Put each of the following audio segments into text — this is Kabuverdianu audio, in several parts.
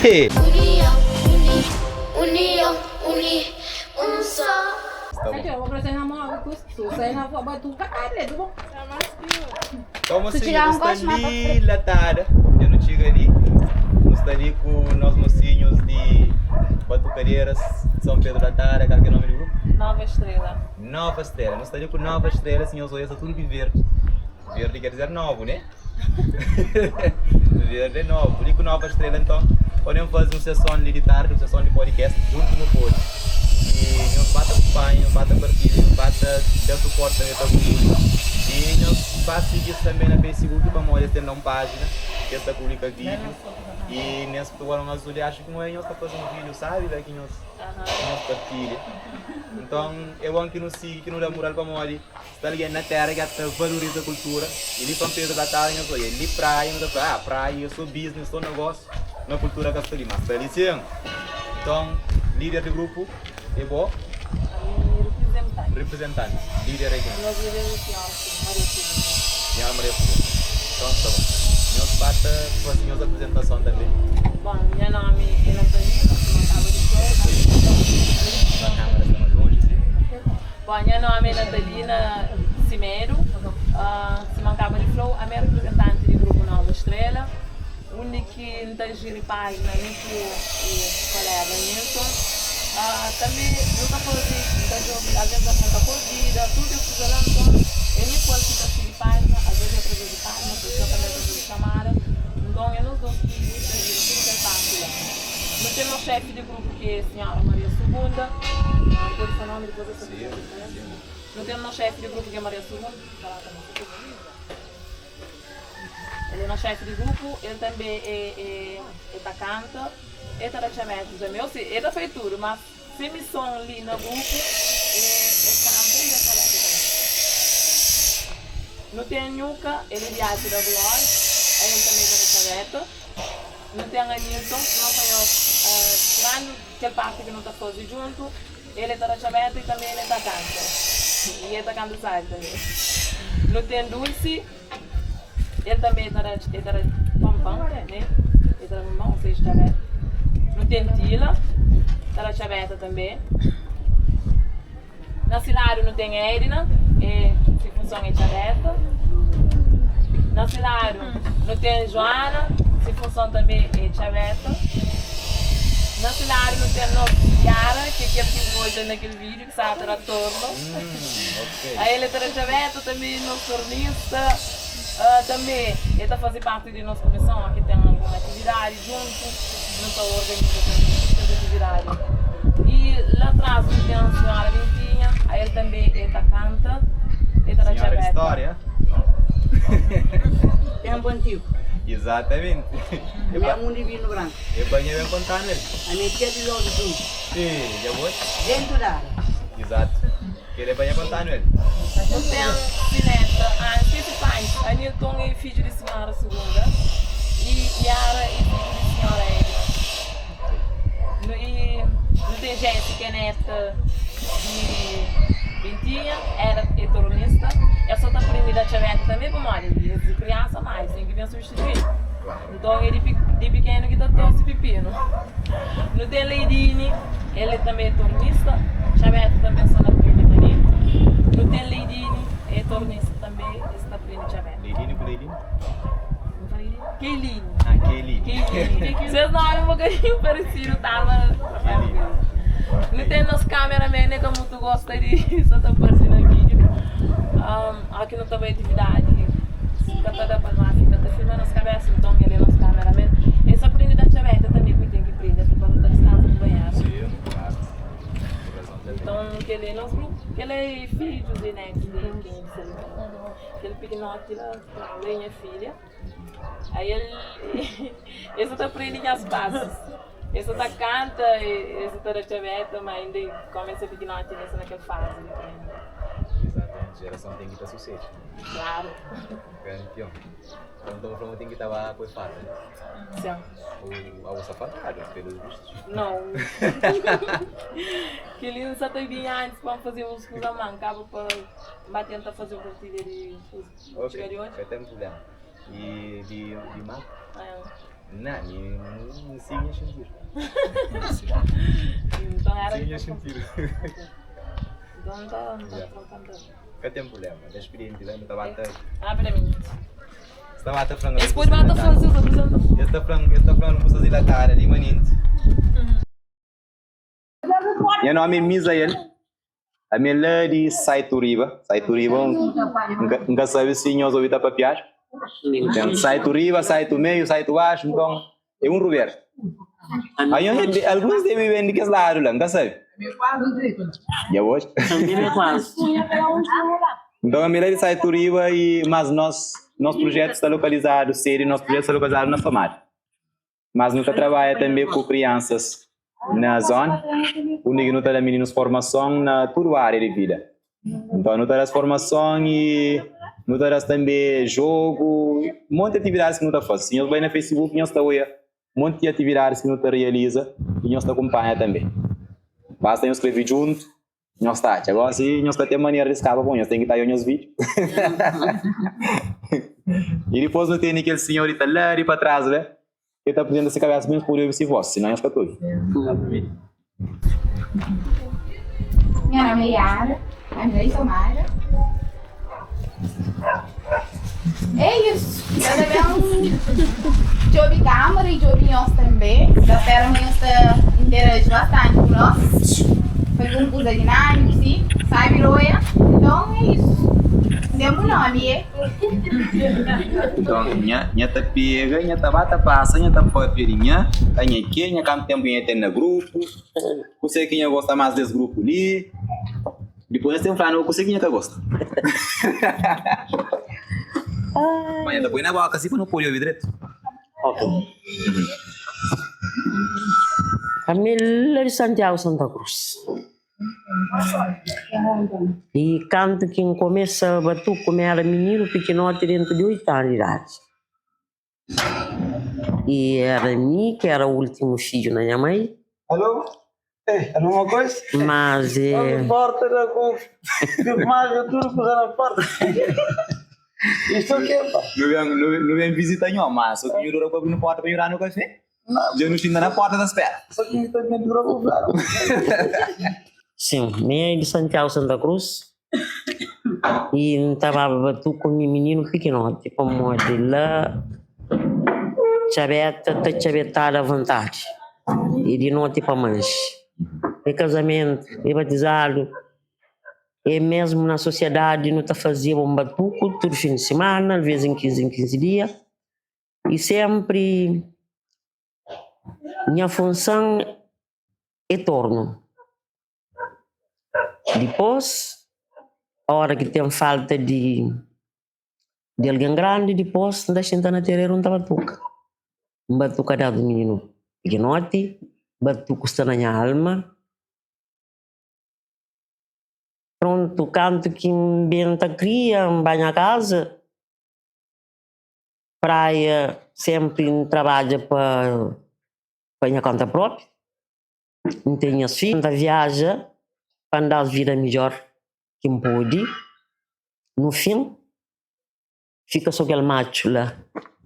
União, uni, um só. Então, mocinho, nu sta li latada. Dja nu txiga li. Nu sta li ku nos mocinhos di Batucadeiras de São Pedro da Tada. Kal ki é nomi di grupu? Nova Estrela. Nova Estrela. Nu sta li ku Nova Estrela. Si nhos odja, sta tudu di verdi. Verdi ker dizer novu, né? Verdi é novu. Li ku Nova Estrela, nton, podem faze un seson li di tardi, un seson di podcast djuntu nu pode. I nhos ba ta kunpanha, nhos ba ta partilha, nhos ba ta da suporti tanbe pa grupu. I nhos ba sigi-s tanbe na Facebook pamodi es ten la un pájina ki es ta publika vídiu. I nes tubarão azul li axu ki un nhos ta faze un vídiu sabi la ki nhos nhos partilha. Nton, é bon ki nu sigi, ki nu da mural pamodi. Sta algen na tera ki ta valoriza kultura y li São Pedro da Tara nhos odja li praia nu ta fla ah praia é so business so negócio ma kultura ka sta li ma sta li sim nton lider di grupu é bo Ami representanti. Representanti lider é ken? Nos lider é senhora Maria Segunda. Senhora Maria Segunda nton sta bon nhos ba ta faze nhos apresentason tanbe. Bon nha nomi é Natalina sima N kaba di fla Só kamera sta ma lonji si. Bon, nha nomi é Natalina Simedo. Sima N kaba di fla-u, ami é riprizentanti di grupu Nova Estrela, undi ki N ta jiri pájina mi ku kolega Nilton. Tanbê nu ta faze, N ta djobe, alvês algen ta konvida, tudu kes kuza la. Nton, é mi ku el ki ta sigi pájina, alvês é através di pájina, pessoa tanbê através di xamada. Nton, é nos dôs ki ta jiri tudu kel parti la. Nu ten nos xéfi di grupu ki é sinhora Maria Sugunda. N pode fla nomi dipôs? Nu ten nos xéfi di grupu ki é Maria Sugunda. El é nos xéfi di grupu, el tanbê é el ta kanta, el ta da txametus tanbê. Ô se, el ta fai tudu, mas se mison li na grupu é kanta i da txametu tanbê. Nu ten Nhuka, el é di Arte da Glória, el tanbê ta da txabeta. Nu ten Anilton, nos maior tirando kel parti ki nu ta faze djuntu, el é ta da txabeta i tanbe el é ta kanta. I el ta kanta sabi tanbe. Nu ten Dulce, el tanbe ta da el ta da panpan, ne? El ta da panpan, ou seja, txabeta. Nu ten Tila, ta da txabeta tanbe. Na si ladu nu ten Edna, e si funson é txabeta. Na si ladu nu ten Joana, si funson tanbe é txabeta. Na si ladu nu ten nos Yara, ki é kel ki bu odja na kel vídiu ki staba ta da tornu. Ael é ta da txabeta tanbe, nos tornista. Tanbe el ta faze parti di nos kumison ki ten algun atividadi djuntu. Nu ta organiza tanbe kes atividadi. I la tras nu ten sinhora Bentinha, ael tanbe el ta kanta, el ta da Senhora di txabeta. stória. Tempu antigu. Exatamente. Mi é mundu di vinhu branku. E banha ben kontanu el. Ami é tia di lobu juntu. Ih, dja bo. Dentu d'água. Exato. Kel é banha kontanu el. Nu ten Sineta, ah, N skese pai, Anilton é fidju di sinhora Segunda i Yara é fidju di sinhora Edna. Nu, i nu ten Jésika é neta di Bentinha, ela é tornista, el sa ta prende da txabeta tanbe pamodi es di kriansa má es ten ki ben substituí. Nton é di di pikenu ki ta torse pipinu. Nu ten Leidini, el é tanbe é tornista, txabeta tanbe sta na prende bunitu. Nu ten Leidini, é tornista tanbe, el sta prende txabeta. Leidini ku Leidini? N fla Leidini? Keilini. Ah, Keilini. Keilini. Ses nomi un bokadinhu paresidu, tava. Keilini. Nu ten nos cameraman, é ka mutu gosta di sa ta parse na vídiu. Óki nu ta bai atividadi, ka ta da pa nu fika ta filma nos kabésa, nton el é nos cameraman. El sa prende da txabeta tanbê, ku el ten ki prende asi pa nu ta diskansa ku banheru. Nton kel é nos grupu, kel é fidjus i netus di kenha ki sta li. Kel pikinoti la, el é nha filha. Aí el, el sa ta prende nhas pasus. El sa ta kanta, el sa ta da txabeta, ma inda kómu el sta pikinoti inda el sta na kel fazi di prende. Exatamente, gerason ten ki ta susede. Klaru. Kanpion. Então, então fla ma ten ki ta ba poi farda, né? Sim. Ou abo sta fardadu, pelos vistos. Não. Kel-li N sa ta binha antis pa N faze uns kuza, ma N kaba pa N ba tenta faze un partilha di Ok, ka ten prubléma. I di di matu? É. Não, mi N sigi nha xintidu. Então era Sigi nha xintidu. Então N ta N ta faltando. Ka ten problema, da spirienti la, nu ta ba ta. Rapidamente. Es ta ba ta fla-m Es pode ba ta faze os apresentações. Es ta fla-m, es ta fla-m kusas di la kara li manenti. Nha nomi é Misael, ami é la di Saituriba. Saituriba, N ka sabe si nhos obi ta papiadu. Ten Saituriba, Saitu Meiu, Saitu Baxu, nton é un rubera. Anhos, alguns debe ben di kes ladu la, N ka sabe. Dja bo odja? Nton ami é la di Saituriba i mas nos nos prujetu sta lokalizadu, sedi nos prujetu sta lokalizadu na Somada. Mas nu ta trabadja tanbe ku kriansas na zona undi ki nu ta da mininus formason na tudu aria di vida. Nton nu ta da-s formason i nu ta da-s tanbe jogu, monti atividadis ki nu ta fase. Si nhos bai na Facebook nhos ta oia monti atividadis ki nu ta rializa i nhos ta kunpanha tanbe. Basta nhos skrebe djuntu Nhos ta atxa. Gosi nhos ka ten manera di skapa pamodi nhos ten ki ta oia nhos vídiu. I dipôs nu tene kel sinhorita la di pa tras la, ki ta aprizenta se kabésa pa nhos pode obi se vós, sinon nhos ka ta obi. Nha nome é Yara, ami é di Somada. É isso. Eu também djobi câmara e djobi nhos também. Ta spera ma nhos ta interagi bastante ku nos. Faze un kuza dinâmiku si, sabi roia. Então é isso. N ten bu nomi é? Então nha nha ta pega, nha ta ba ta pasa, nha ta papia di nha, ka nha ke, nha kantu tempu nha ten na grupu, kuse ki nha gosta mas des grupu li. Dipôs es ten fla-nu kuzê ki nha ka gosta. Má nha ta poi na bóka si pa nu pode obi dretu. Ok. Ami la di Santiago Santa Cruz. I kantu ki N kumesa batuku mi era mininu pikinoti dentu di oitu anu di idadi. I era mi ki era ultimu fidju na nha mai. Alô? Ei, alguma coisa? Mas é. Abre porta da com filmagem tudo coisa na porta. Isto é o quê, pá? Nu ben, nu, nu ben visita nho, mas só ki nho dura ku abri nu porta pa nho da-nu kafé. Dja nu xinta na porta ta spera. Só ki mi ta ben dura ku fla. Sim, mi é di Santiago Santa Cruz i N ta baba batuku mi mininu pikinoti pamodi la txabeta ta txabetada avontadi i di noti pa manxi é kazamentu é batizadu é mesmu na sosiedadi nu ta fazeba un batuku tudu fin di simana alves en 15 en 15 dia i senpri nha funson é tornu. Dipôs, óra ki ten falta di di algen grandi, dipôs N ta xinta na tereru N ta batuka. N batuka désdi mininu pikinoti, batuku sta na nha alma. Prontu, kantu ki N ben ta kria, N ba nha kaza, Praia senpri N trabadja pa pa nha konta propi. N ten nhas fidju, N ta viaja pa N da-s vida midjór ki N pode. No fin, fika sô kel matxu la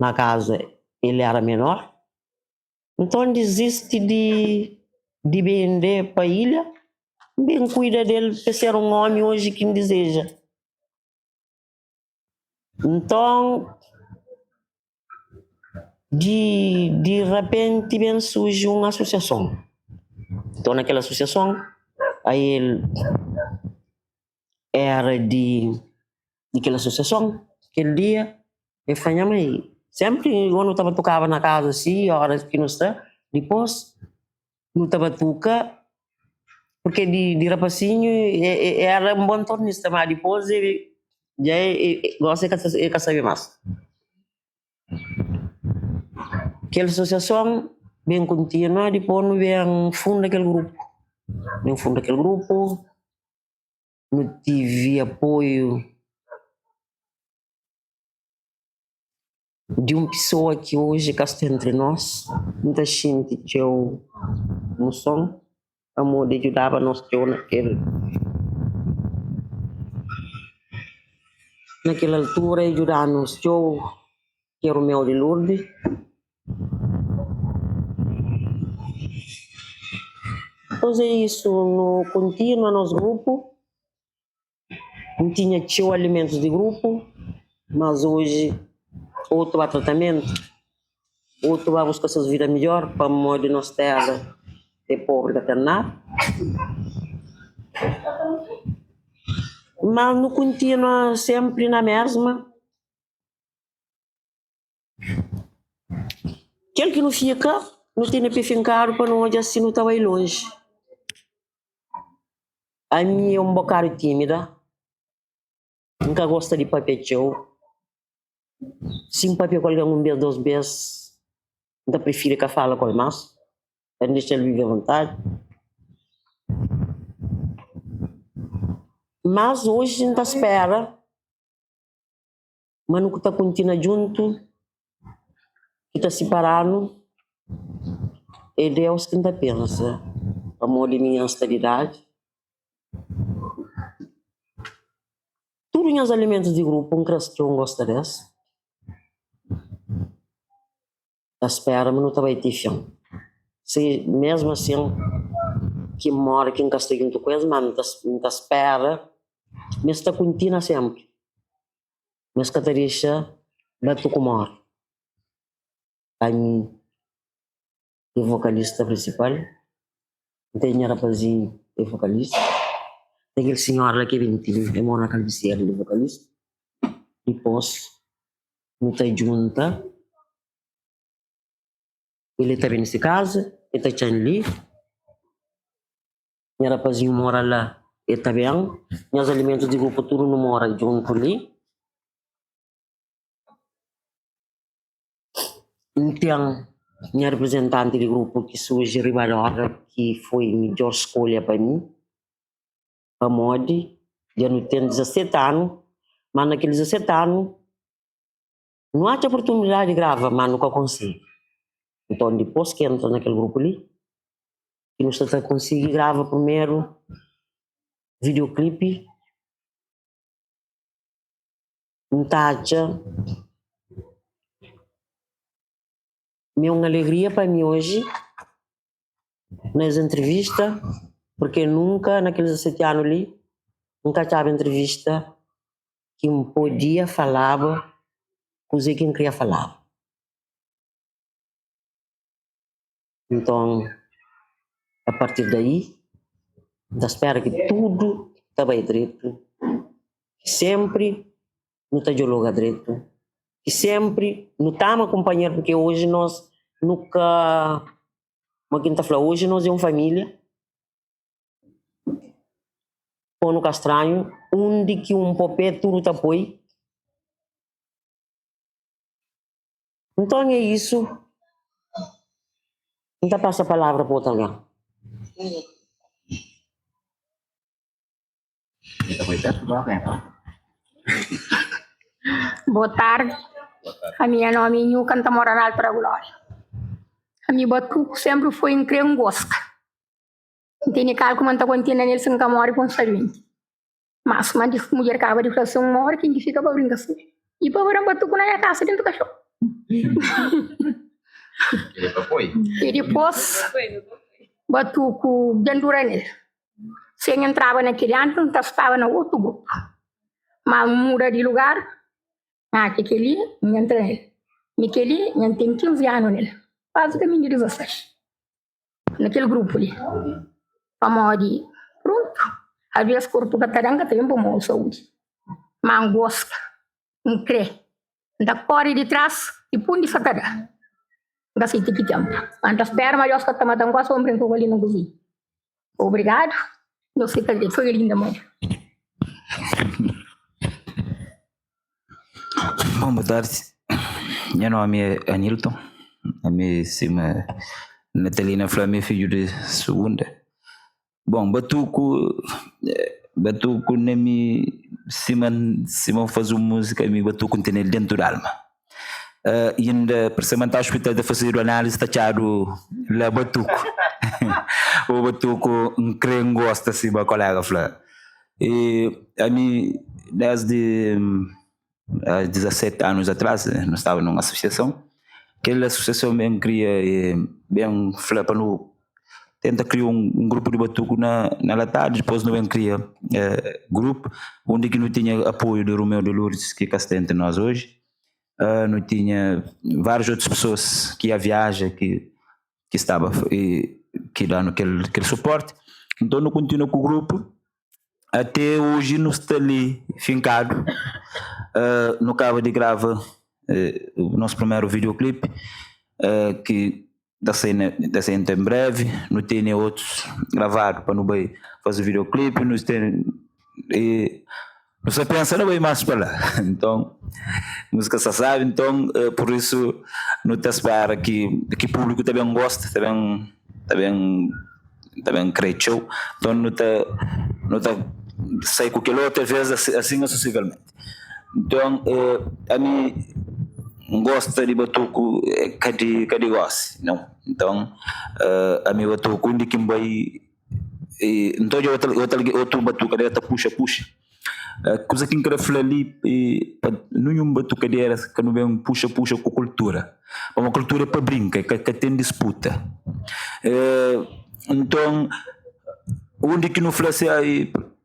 na kaza, el éra menór. Nton, N dizisti di di bende pa ilha, N ben kuida del pa el ser un ómi oji ki N dizeja. Nton, di di rapenti ben surji un asosiason. Nton, na kel asosiason, ael éra di di kel asosiason. Kel dia, el fla nha mai, sénpri igual nu ta batukaba na kaza si, óras ki nu sta, dipôs nu ta batuka, purke di di rapasinhu e era un bon tornista, ma dipôs e dja e gosi e ka sabe mas. Kel asosiason ben kontinua dipôs nu ben funda kel grupu, ben funda kel grupu, nu tivi apoiu Di un pisoa ki oji ka sta entri nos, N ta xinti txeu muson pamodi e djudaba nos txeu na kel na kel altura e djuda-nu txeu ki é Romeu di Lourdes. Pois é isso, nu kontinua nos grupu, nu tinha txeu alimentus di grupu, mas oji otu ba tratamentu, otu ba buska ses vida midjor pamodi nos tera é pobri ka ten nada. Mas nu kontinua senpri na mesma. Kel ki nu fika, nu tene pe finkadu pa nu odja si nu ta bai lonji. Ami é un bokadu tímida, N ka gosta di papia txeu. Si N papia ku algen un bes, dos bes, N ta prifiri ka fala ku el más, pa N dexa-l vive avontadi. Mas oji N ta spera. Ma nu ku ta kontinua djuntu, ki ta sipara-nu é Deus ki N ta pensa, pamodi mi nha sta di idadi. Tudu nhas alimentus di grupu N kre-s txeu, N gosta des. Ta spera ma nu ta bai ti fin. Si mesmu asin ki N mori ki N ka sta djuntu ku es, ma N ta spera ma es ta kontinua senpri, ma es ka ta dexa batuku mori. Ami é vokalista prinsipal, N ten nha rapazinhu é vokalista, ten kel sinhora la ki é bentinhu, é mora na Kalbisera, el é vokalista. Dipôs nu ta djunta, el ta ben di si kaza, el ta txan li, nha rapazinhu mora la, el ta ben, nhas alimentus di grupu tudu nu mora djuntu li. N ten nha riprizentanti di grupu ki surji riba d'óra ki foi midjór skolha pa mi. Pamodi dja nu ten 17 anu, ma na kel 17 anu nu atxa oportunidadi di grava, ma nu ka konsigi. Nton dipôs ki entra na kel grupu li, ki nu sta ta konsigi grava primeru videoklipi, N ta atxa ma é un alegria pa mi oji. Na es entrevista porque nunka na kel 17 anu li N ka atxaba entrevista ki N podia falaba kuzê ki N kria falaba. Nton a partir daí N ta spera ki tudu ta bai dretu, ki senpri nu ta dialoga dretu, ki senpri nu ta ama kunpanheru porque oji nos nu ka Kuma ki N ta fla, oji nos é un família, pô nu ka stranhu, undi ki un pô pé tudu ta poi. Nton é isu, N ta pasa palavra pa otu algen. Boa tardi, ami nha nomi é Nhuka, N ta mora na Alto da Glória. Ami batuku sempri foi N kre N gosta. N tene kalku ma N ta kontinua nel si N ka mori pa N sta duenti. Mas suma di mudjer kaba di fla si N mori kin ki fika pa brinka si i pa ba da batuku na nha kasa dentu kaxon. I dipos batuku dja N dura nel. Si N entraba na kel antis, N ta staba na otu grupu. Má N muda di lugar, N atxa kel-li, N entra na el. Mi kel-li, N ten 15 anu na el, kuazi kaminhu di 16, na kel grupu li. Pamodi, pruntu, alvês korpu ka ta da-m, ka ta ben pamodi saúdi. Má N gosta, N krê. N ta kóre di tras i pundi sa ta da. N ka sai ti ki ténpu. Má N ta spera ma Deus ka ta mata-m gosi pa N brinka ku el li na kuzinha. Obrigadu. Nhos fika dretu. Foi linda mô. Bom, boa tarde. Nha nome é Anilton. Ami sima Natalina fla mi é fidju di sugunda. Bon, batuku, batuku na mi sima sima N faze un múzika mi batuku N tene-l dentu di alma. Inda parse ma N ta ospital ta fazedu análise ta atxadu la batuku. O batuku N kre N gosta sima kolega fla. I ami desdi 17 anus atras nu staba nun asosiason, kel asosiason ben kria ben fla pa nu. tenta kria un grupu di batuku na na Latadu, dipôs nu ben kria grupu undi ki nu tinha apoiu di Romeu de Lourdes ki ka sta entri nos oji, nu tinha várius otus pesoas ki ia viaja ki ki staba ki danu kel kel suporti, nton nu kontinua ku grupu ate oji nu sta li finkadu, nu kaba di grava nos primeru videoclip ki ta sai na ta sai en brevi, nu tene otus gravadu pa nu bai faze videoclip, nu ten e nu sta pensa na bai mas pa la, nton musika sta sabi, nton pur isu nu ta spera ki ki publiku ta ben gosta, ta ben ta ben ta ben kre txeu, nton nu ta nu ta sai ku kel otu ves asin susivelmenti. Nton ami N gosta di batuku ka di ka di gosi nau. Nton ami batuku undi ki N bai N ta odja otu otu algen otu batukadeira ta puxa puxa. Kuza ki N kre fla li pa ninhun batukadera ka nu ben puxa puxa ku kultura. Pamodi kultura é pa brinka ka ka ten disputa. Nton undi ki nu fla si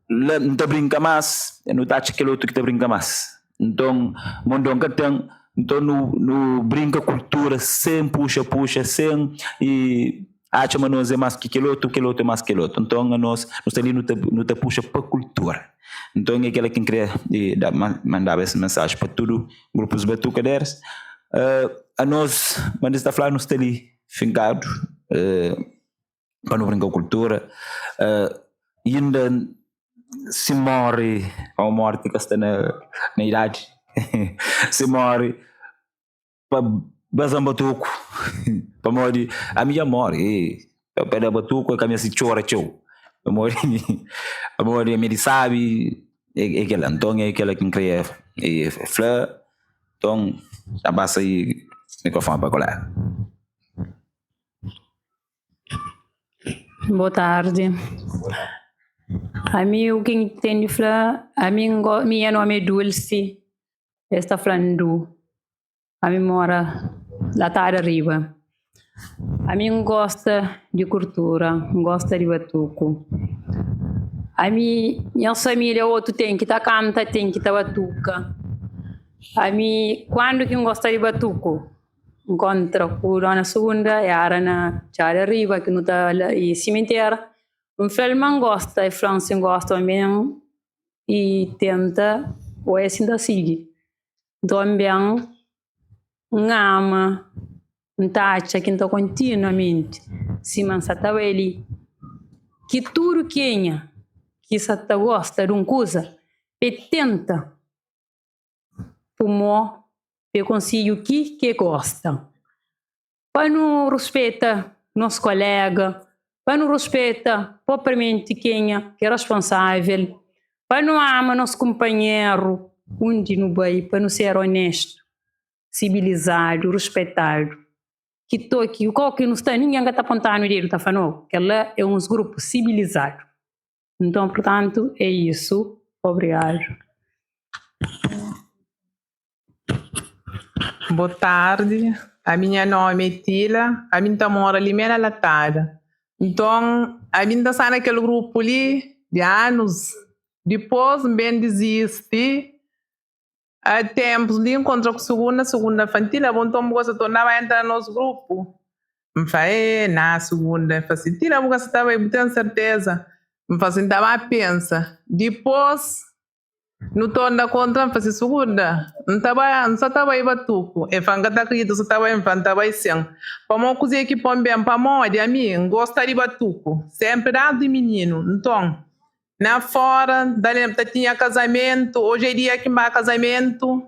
La N ta brinka más, nu ta atxa kel otu ki ta brinka más. Nton, mondon ka ten, nton nu nu brinka kultura sen puxa puxa, sen i atxa ma nos é más ki kel otu, kel otu é más ki kel otu. Nton anos nu sta li nu ta nu ta puxa pa kultura. Nton é kila ki N kria da mandaba es mensaji pa tudu grupus batukaderas. Anos, ma sta fla nu sta li finkadu. Pa nu brinka kultura inda si morri o morti ka sta na idadi si morri pa bazan batuku pamodi ami dja morri pa da batuku ka meste txora txeu pamodi pamodi ami di sabi é kila nton é kila ki N kria fla nton ta pasa mikrofoni pa kolega. Boa tardi. Ami u ki N ten di fla, ami N go mi nha nomi é Dulce, es ta fla-m Du. Ami N mora Latada Riba. Ami N gosta di kurtura, N gosta di batuku. Ami nha familia otu ten ki ta kanta, ten ki ta batuka. Ami kuandu ki N gosta di batuku? Nkontra ku dona Sugunda, era na Txada Riba ki nu ta la i simentera. N fla-l ma N gosta, el fla-m si N gosta N ben i tenta oia si N ta sigi. Nton N ben, N ama, N ta atxa ki N ta kontinuamenti sima N sa ta bai li. Ki tudu kenha ki sa ta gosta di un kuza pa e tenta. Pumó pa e konsigi u ki ki e gosta. Pa nu ruspeta nos kolega, pa nu ruspeta propriamenti kenha ki é responsável, pa nu ama nos kunpanheru undi nu bai, pa nu ser onestu, sibilizadu, ruspetadu. Ki toki, kau ki nu sta ningen ka ta pontanu dedu ta fla no, kel la é uns grupu sibilizadu. Nton, purtantu, é isu. Obrigadu. Bo tardi, ami nha nomi é Tila, ami N ta mora li mé na Latada. Nton, ami N ta sta na kel grupu li di anus, dipôs N ben dizisti. A tempus li N kontra ku Sugunda, Sugunda fla-m, Tila, bo nton bu ka sa torna ba entra na nos grupu? N fla, E, na, Sugunda. El fla si, Tila, bu ka sa ta bai, bu ten serteza? N fla si, N ta ba pensa. Dipôs, nu torna kontra, N fla si, Sugunda, N ta ba, N sa ta bai batuku. El fla, N ka ta kridita su ta bai. N fla, N ta bai sin. Pamodi kuzê ki pô-m ben? Pamodi ami N gosta di batuku, sénpri désdi mininu. Nton, Na fora, N ta lenbra ta tinha kazamentu, oji é dia ki N ba kazamentu,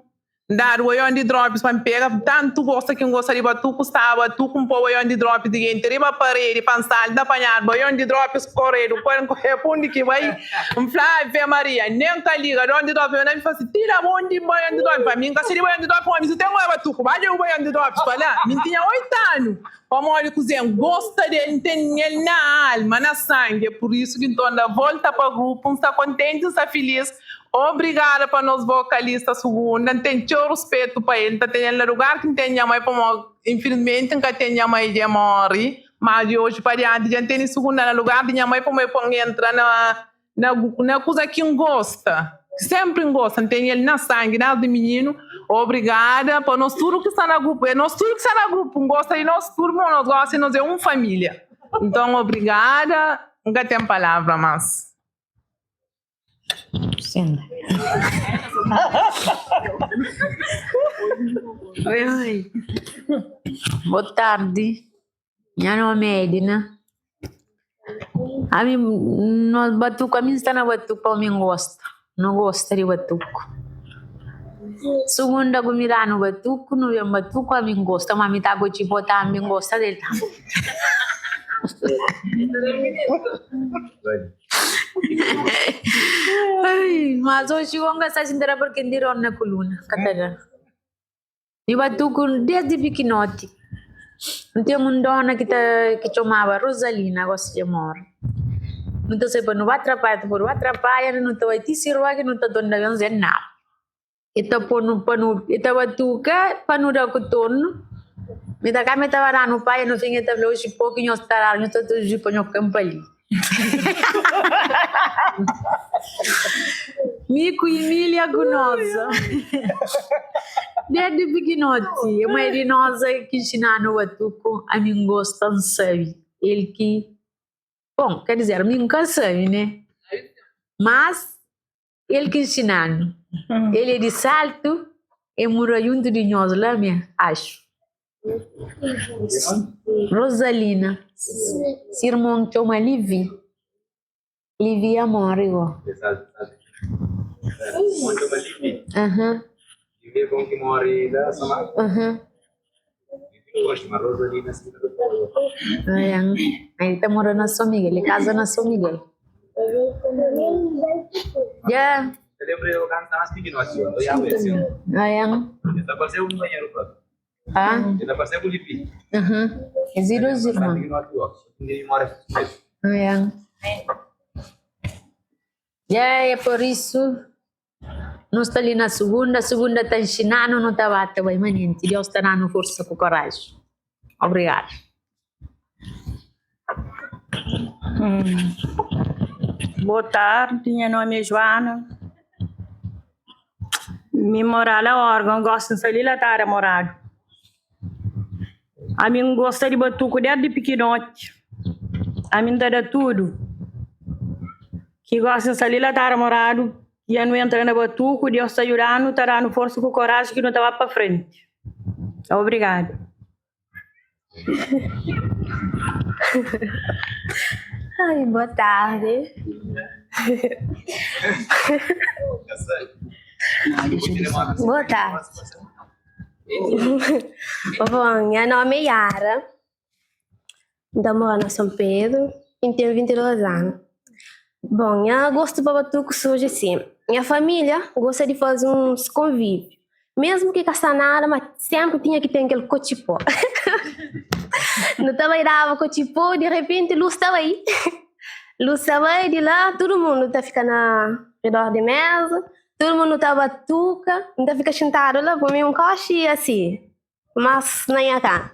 N dadu oion di dropis pa N pega, tantu gosta ki N gosta di batuku, staba batuku, N poi oion di dropis di genti riba paredi pa N salta, N panhadu oion di dropis koredu, kore N kore pa undi ki bai, N fla Ave Maria, nen N ka liga, di ondi dropis, mi fla si, tira bo undi oion di dropis, pa mi N ka sibi oion di dropis, omi si ten oi batuku, ba djobi oion di dropis pa la, mi N tinha oitu anu. Pamodi kuzê? N gosta di el, N ten el na alma, na sangi. É pur isu ki N torna volta pa grupu. N sta kontenti, N sta filís. Obrigada pa nos vokalista Sugunda. N ten txeu ruspetu pa el. N ta ten el na lugar ki N ten nha mai, pamodi infilismenti N ka ten nha mai dja e móre. Mas di oji pa dianti dja N tene sugunda na lugar di nha mai pamodi el pô-m entra na na na kuza ki N gosta, ki sénpri N gosta, N tene el na sangi désdi mininu. Obrigada pa nos tudu ki sta na grupu, é nos tudu ki sta na grupu, N gosta di nos tudu pamodi nos gósi nos é un família. Nton, obrigada, N ka ten palavra más. Oi, boa tarde. Nha nome é Edna. Ami nos batuku, ami N sta na batuku pamodi mi N gosta, no gosta di batuku. Sugunda ku mi danu batuku, nu ben batuku, ami N gosta, ma mi ta ku txipó tambi N gosta del tambi. Mas oxi bo N ka sta xinti da purki N dira na kuluna, ka ta da. Mi batuku desdi pikinoti. N ten un dona ki ta ki txomaba Rosalina, gosi dja móre. Nu ta sai pa nu ba trapadja, ta poi nu ba trapadja, nu ta bai ti Sirua ki nu ta torna ben sen nada. E ta ponu pa nu, e ta batuka pa nu da ku tornu, mi ta kaba mi ta ba danu paia, no fin e ta fla, oxi po ki nhos ta dadu, nhos ta tudu pa nho kanpa li. Mi ku Emília ku noza Desdi pikinoti mãe di noza ki nxinanu batuku ami N gosta N sabe el ki bon ker dizer mi N ka sabe ne mas el ki nxinanu el é di saltu el mora juntu di nhos la mi axu Rosalina si irmon txoma Livi Livi ya móre go El ta mora na São Miguel, el kaza na São Miguel. Ya. Es é dos irmon. Ya é por isu nu sta li na sugunda, sugunda ta nxina-nu, nu ta ba ta bai manenti. Deus ta da-nu forsa ku koraji. Obrigadu. Boa tardi, nha nomi é Joana. Mi mora la Órgão, gosi N sta li Latada moradu. Ami N gosta di batuku desdi pikinoti. Ami N ta da tudu ki gosi N sta li Latada moradu i anu entra na batuku, Deus ta djuda-nu, ta da-nu forsa ku koraji ki nu ta ba pa frenti. Obrigadu. Ai, boa tarde. Boa tarde. Bom, nha nome é Yara, N ta mora na São Pedro e N ten 22 anu. Bom, nha gostu pa batuku surji si, nha família gosta di faze uns konvíviu Mesmu ki ka sta nada, ma senpri tinha ki ten kel kotxipó. Nu ta bai daba kotxipó, di repenti lus ta bai. Lus ta bai, di la tudu mundu ta fika na redor di meza, tudu mundu ta batuka, N ta fika xintadu la, pa mi un koxi asi, mas na nha kama.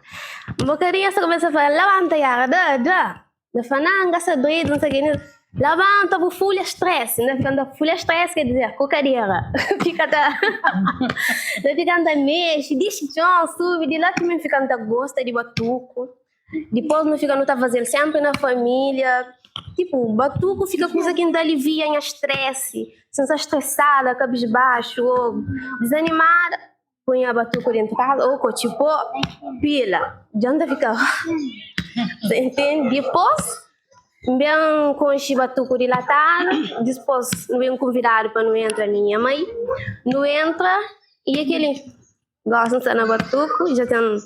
Un bokadinhu es ta kumesa fla, labanta Yara, da, da. Na fla, na, N ka sta doidu, N sta ki. Labanta bu fulha stress. N ta fika, N ta fulha stress ker dizer, ku kadera. Fika ta, ta fika N ta mexe, dixi txon, subi, di la ki mi fika N ta gosta di batuku. Dipos nu fika nu ta fazel senpri na familia. Tipu, batuku fika kuza ki N ta alivia nha stress. Si N sta stresada, kabisbaxu o dizanimada, Poi nha batuku dentu kaza ô kotxi pó pila dja N ta fika Sa intende? Dipôs N ben konxe batuku di latadu dispôs nu ben konvidadu pa nu entra mi nha mai nu entra i é kel-li gósi N sta na batuku dja ten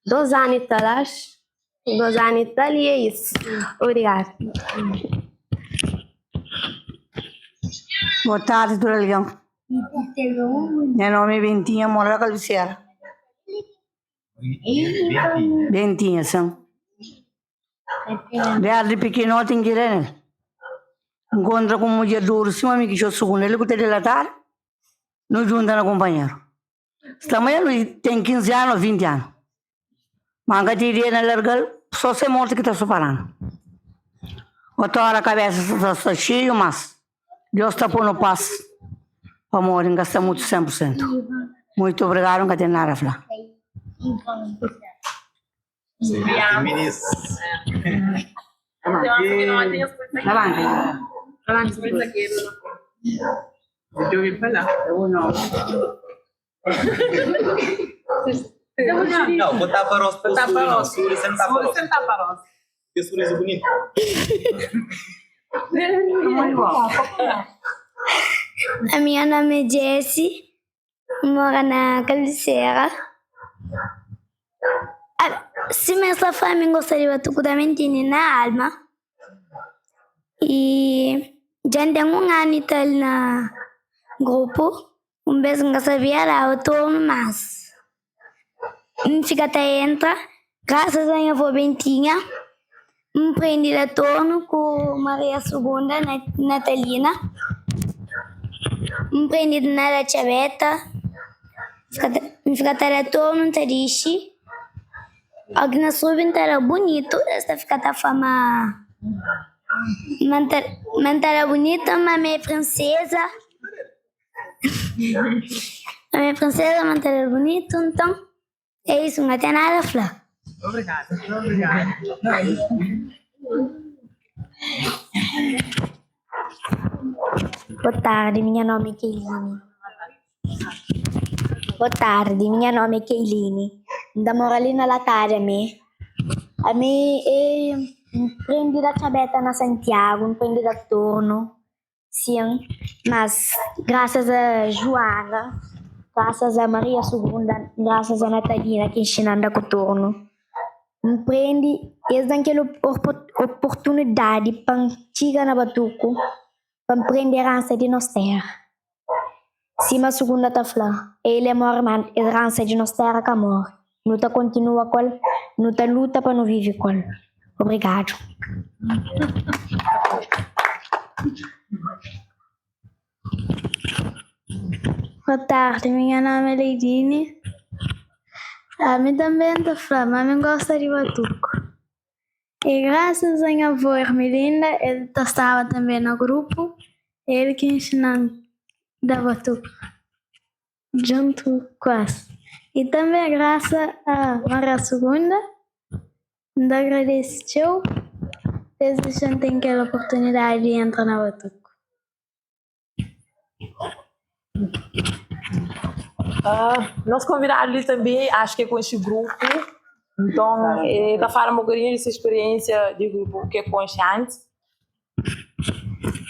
dos anu i tal axu dos anu i tal i é isu obrigadu. Boa tardi tudu algen. Nha nomi é Bentinha, N mora la Kalbisera. Bentinha, sin. Desdi pikinoti N kre nel. N nkontra ku un mudjer duru sima mi ki txeu sugunda, el ku ta dilatadu, nu djunta na kunpanheru. Sta ma el ten 15 anu o 20 anu. Ma N ka ten ideia na larga-l. Só se morte ki ta supara-nu. Otu ora kabesa ta sta xeiu, mas Deus ta pô-nu pas pamodi N ka sta mutu 100 pur sentu. Muitu obrigadu, N ka ten nada fla. Não, vou tapar o rosto. Suri sem tapar rosto. Que sorriso bonito. A minha nome é Jessie, moro na Cabeceira. Sima es ta fla, mi N gosta di batuku tamén tene na alma. I dja N ten un anu i tal na grupu. Un bes N ka sabia daba tornu, mas N fika ta entra. Grasas a nha avó Bentinha, N prende da tornu ku Maria Sugunda, Natalina. N prende na da txabeta, N fika ta da tornu, N ta dixi. Óki na subi N ta da bunitu, es ta fika ta fla ma ma N ta da bunitu, ma mi é prinseza. Ma mi é prinseza, ma N ta da bunitu. Nton, é isu, N ka ten nada fla. Boa tarde, minha nome é Keiline. Boa tarde, minha nome é Keiline. N ta mora li na Latada mi. Ami é N prende da txabeta na Santiagu, N prende da tornu, sin, mas grasas a Juana, grasas a Maria Sugunda, grasas a Natalina ki nxina-m da ku tornu. N prende, es da-m kel oportunidadi pa N txiga na batuku, pa N prende eransa di nos téra. Sima Sugunda ta fla, el é móre má eransa di nos téra ka móre. Nu ta kontinua ku el, nu ta luta pa nu vive ku el. Obrigadu. Boa tarde, minha nome é Leidine. Ami também ta fla ma mi gosta di batuku. E graças a nha avó Ermelinda, el ta staba também na grupo, el ki inxina-m da batuku djuntu ku es. E também graça a Maria Segunda, N ta agradese txeu pa es dexa-m ten kel oportunidadi di entra na batuku. Nos konvidadu li tanbe acho ki é konxe grupu, nton e ta fala un bokadinhu di se speriensia di grupu ki e konxe antis.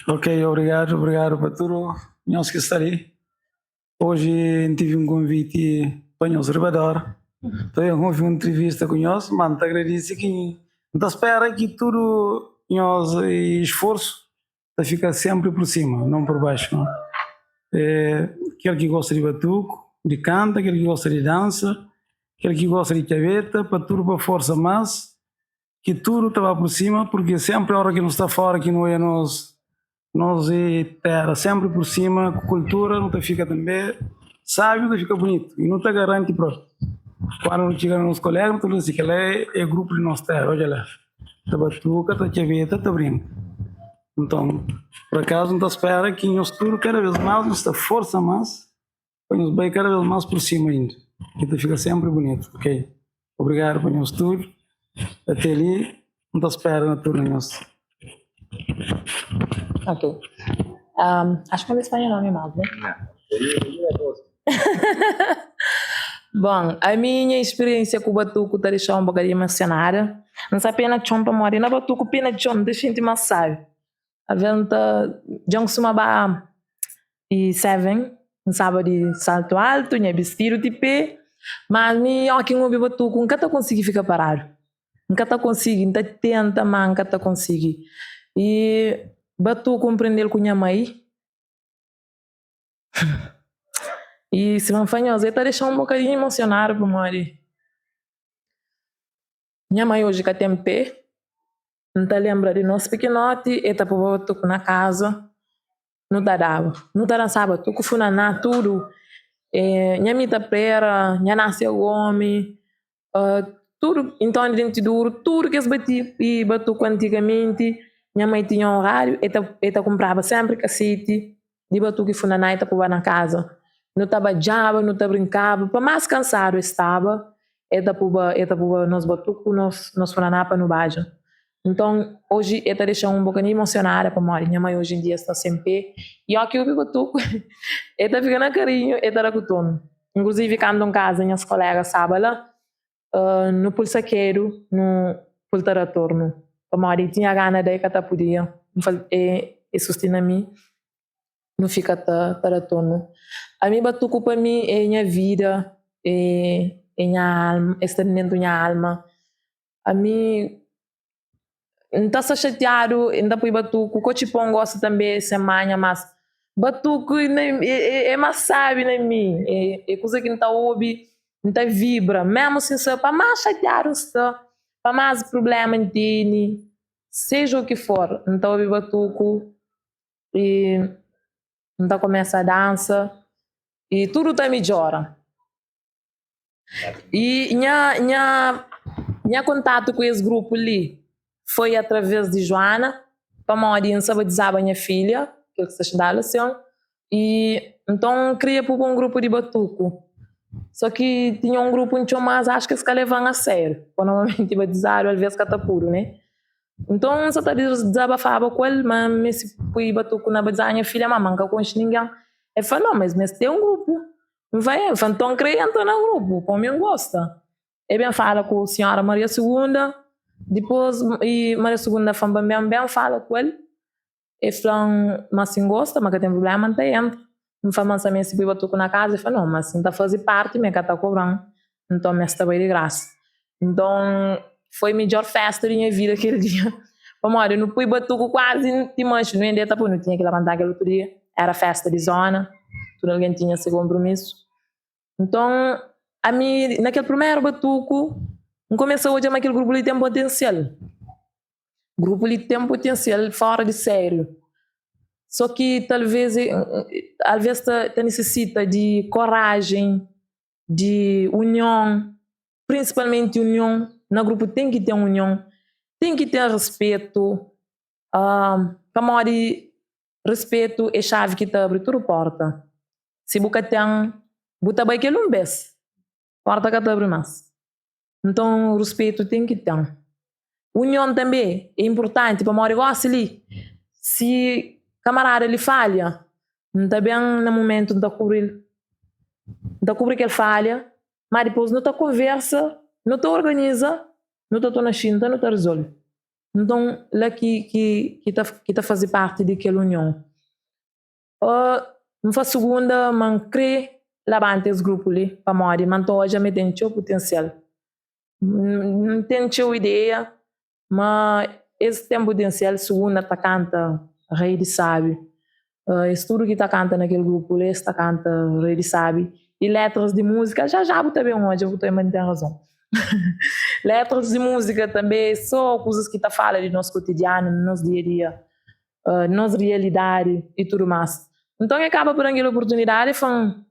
Ok, obrigadu, obrigadu pa tudu nhos ki sta li. Oji N tive un konviti pa nhos riba d'óra pa N obi un ntrivista ku nhos, ma N ta agradise ki N ta spera ki tudu nhos sforsu ta fika senpri pur sima, non pur baxu. Kel ki gosta di batuku, di kanta, kel ki gosta di dansa, kel ki gosta di txabeta, pa tudu pa forsa mas, ki tudu ta ba pur sima, purki senpri ora ki nu sta fora ki nu oia nos nos tera senpri pur sima ku kultura nu ta fika tanbe sabi, nu ta fika bunitu i nu ta garanti propi. Kuandu nu txiga na nos kolega nu ta fla si kila é grupu di nos tera, odja la. Ta batuka, ta txabeta, ta brinka. Nton, pur akazu, N ta spera ki nhos tudu kada bes más nhos ta forsa más pa nhos bai kada bes más pur sima inda, ki ta fika senpri bunitu, ok? Obrigadu pa nhos tudu. Ate li, N ta spera na tudu nhos. Ok. Acho que não espanhol nome mais, né? Bon, ami nha experiência ku batuku ta dexa un bokadinhu emosionada. N sa pena txon pamodi na batuku pena txon N ta xinti más sabi. Alvês N ta dja N kustuma ba di seven, N staba di saltu altu, nha bistidu ti pé, mas mi óki N obi batuku N ka ta konsigi fika paradu. N ka ta konsigi, N ta tenta má N ka ta konsigi. I batuku N prende-l ku nha mai. I si N fla nhos, el ta dexa-m un bokadinhu emosionadu pamodi nha mai oji ka ten pé. N ta lenbra di nos pikinoti, el ta poba batuku na kaza, nu ta daba, nu ta dansaba tuku funaná, tudu. Nha Mita Prera, nha Násia Gomi. Tudu, inton di denti duru, tudu kes bati i batuku antigamenti, nha mai tinha un rádiu, e ta e ta kunpraba senpri kaseti di batuku i funaná e ta poba na kaza. Nu ta badjaba, nu ta brinkaba, pa más kansadu e staba, e ta poba e ta poba nos batuku, nos nos funaná pa nu badja. Nton, oji e ta dexa-m un bokadinhu emosionada pamodi nha mai oji en dia sta sen pé i óki obi batuku e ta fika na karinhu, e ta da ku tonu. Inkluzivi kantu N kaza nhas koléga staba la, nu pul sakedu nu pul ta da tornu pamodi e tinha gana da e ka ta pudia. N fal e susti na mi nu fika ta ta da tornu. Ami batuku pa mi é nha vida, é é nha alma, e sta dentu nha alma. Ami N ta sta xatiadu, N ta pui batuku, kotxipon N gosta tanbe sen manha, mas batuku é más sabi na mi, é kuza ki N ta obi, N ta vibra, mésmu si N sta, pa más xatiadu N sta, pa más prubléma N tene, seja u ki for, N ta obi batuku i N ta kumesa dansa i tudu ta midjora. I nha nha nha kontatu ku es grupu li foi através di Joana, pamodi N sa batizaba nha filha, kel ki sta xintadu la sin, i nton N kria puba un grupu di batuku. So ki tinha un grupu N txoma-s, axu ki es ka leva-m a sériu, pa normalmenti batizadu alvês ka ta pudu, ne? Nton N sa ta dizabafaba ku el ma N meste pui batuku na batizaba nha filha, ma ma N ka konxe ningen. El fla, no, ma es meste ten un grupu. N vai, N fla, nton N kre entra na grupu, pa mi N gosta. E ben fala ku sinhora Maria Segunda, dipôs i Maria Segunda fla-m pa N ben, N ben fala ku el, e fla-m ma si N gosta, ma ka ten prubléma, N ta entra. N fla ma N sta meste poi batuku na kaza, e fla, no, ma si N ta faze parti, mi e ka ta kobra-m, nton mi es ta bai di grasa. Nton, foi midjór fésta di nha vida kel dia, pamodi nu poi batuku kuazi ti manxe, nu ende ta poi, nu tinha ki labanta kel otu dia, éra fésta di zóna, tudu algen tinha se konpromisu. Nton, ami na kel primeru batuku, N kumesa odja ma kel grupu li ten potensial. Grupu li ten potensial fora di sériu. Só ki talvês, alvês ta nisisita di korajen, di union, prinsipalmenti union, na grupu ten ki ten union, ten ki ten respetu, pamodi respetu é xavi ki ta abri tudu porta. Si bu ka ten, bu ta bai kel un bes, porta ka ta abri mas. Nton ruspetu ten ki ten. Union tanbe é inpurtanti pamodi gosi li si kamarada li falha N ta ben na mumentu N ta kubri-l, N ta kubri kel falha, má dipôs nu ta konversa, nu ta organiza, nu ta torna xinta, nu ta rizolve. Nton la ki ki ki ta ki ta faze parti di kel union. N fla sugunda ma N krê labanta es grupu li pamodi ma N ta odja ma el ten txeu putensial. N ten txeu ideia ma es ten putensial. Sugunda ta kanta rei di sabi. Es tudu ki ta kanta na kel grupu li es ta kanta rei di sabi. I letras di múzika já já bu ta ben odja bu ta ben ma N ten razon. Letras di múzika tanbê sô kuzas ki ta fala di nos kotidianu, di nos dia-dia. nos realidadi i tudu más. Nton e kaba pa da-m kel oportunidadi, e fla-m,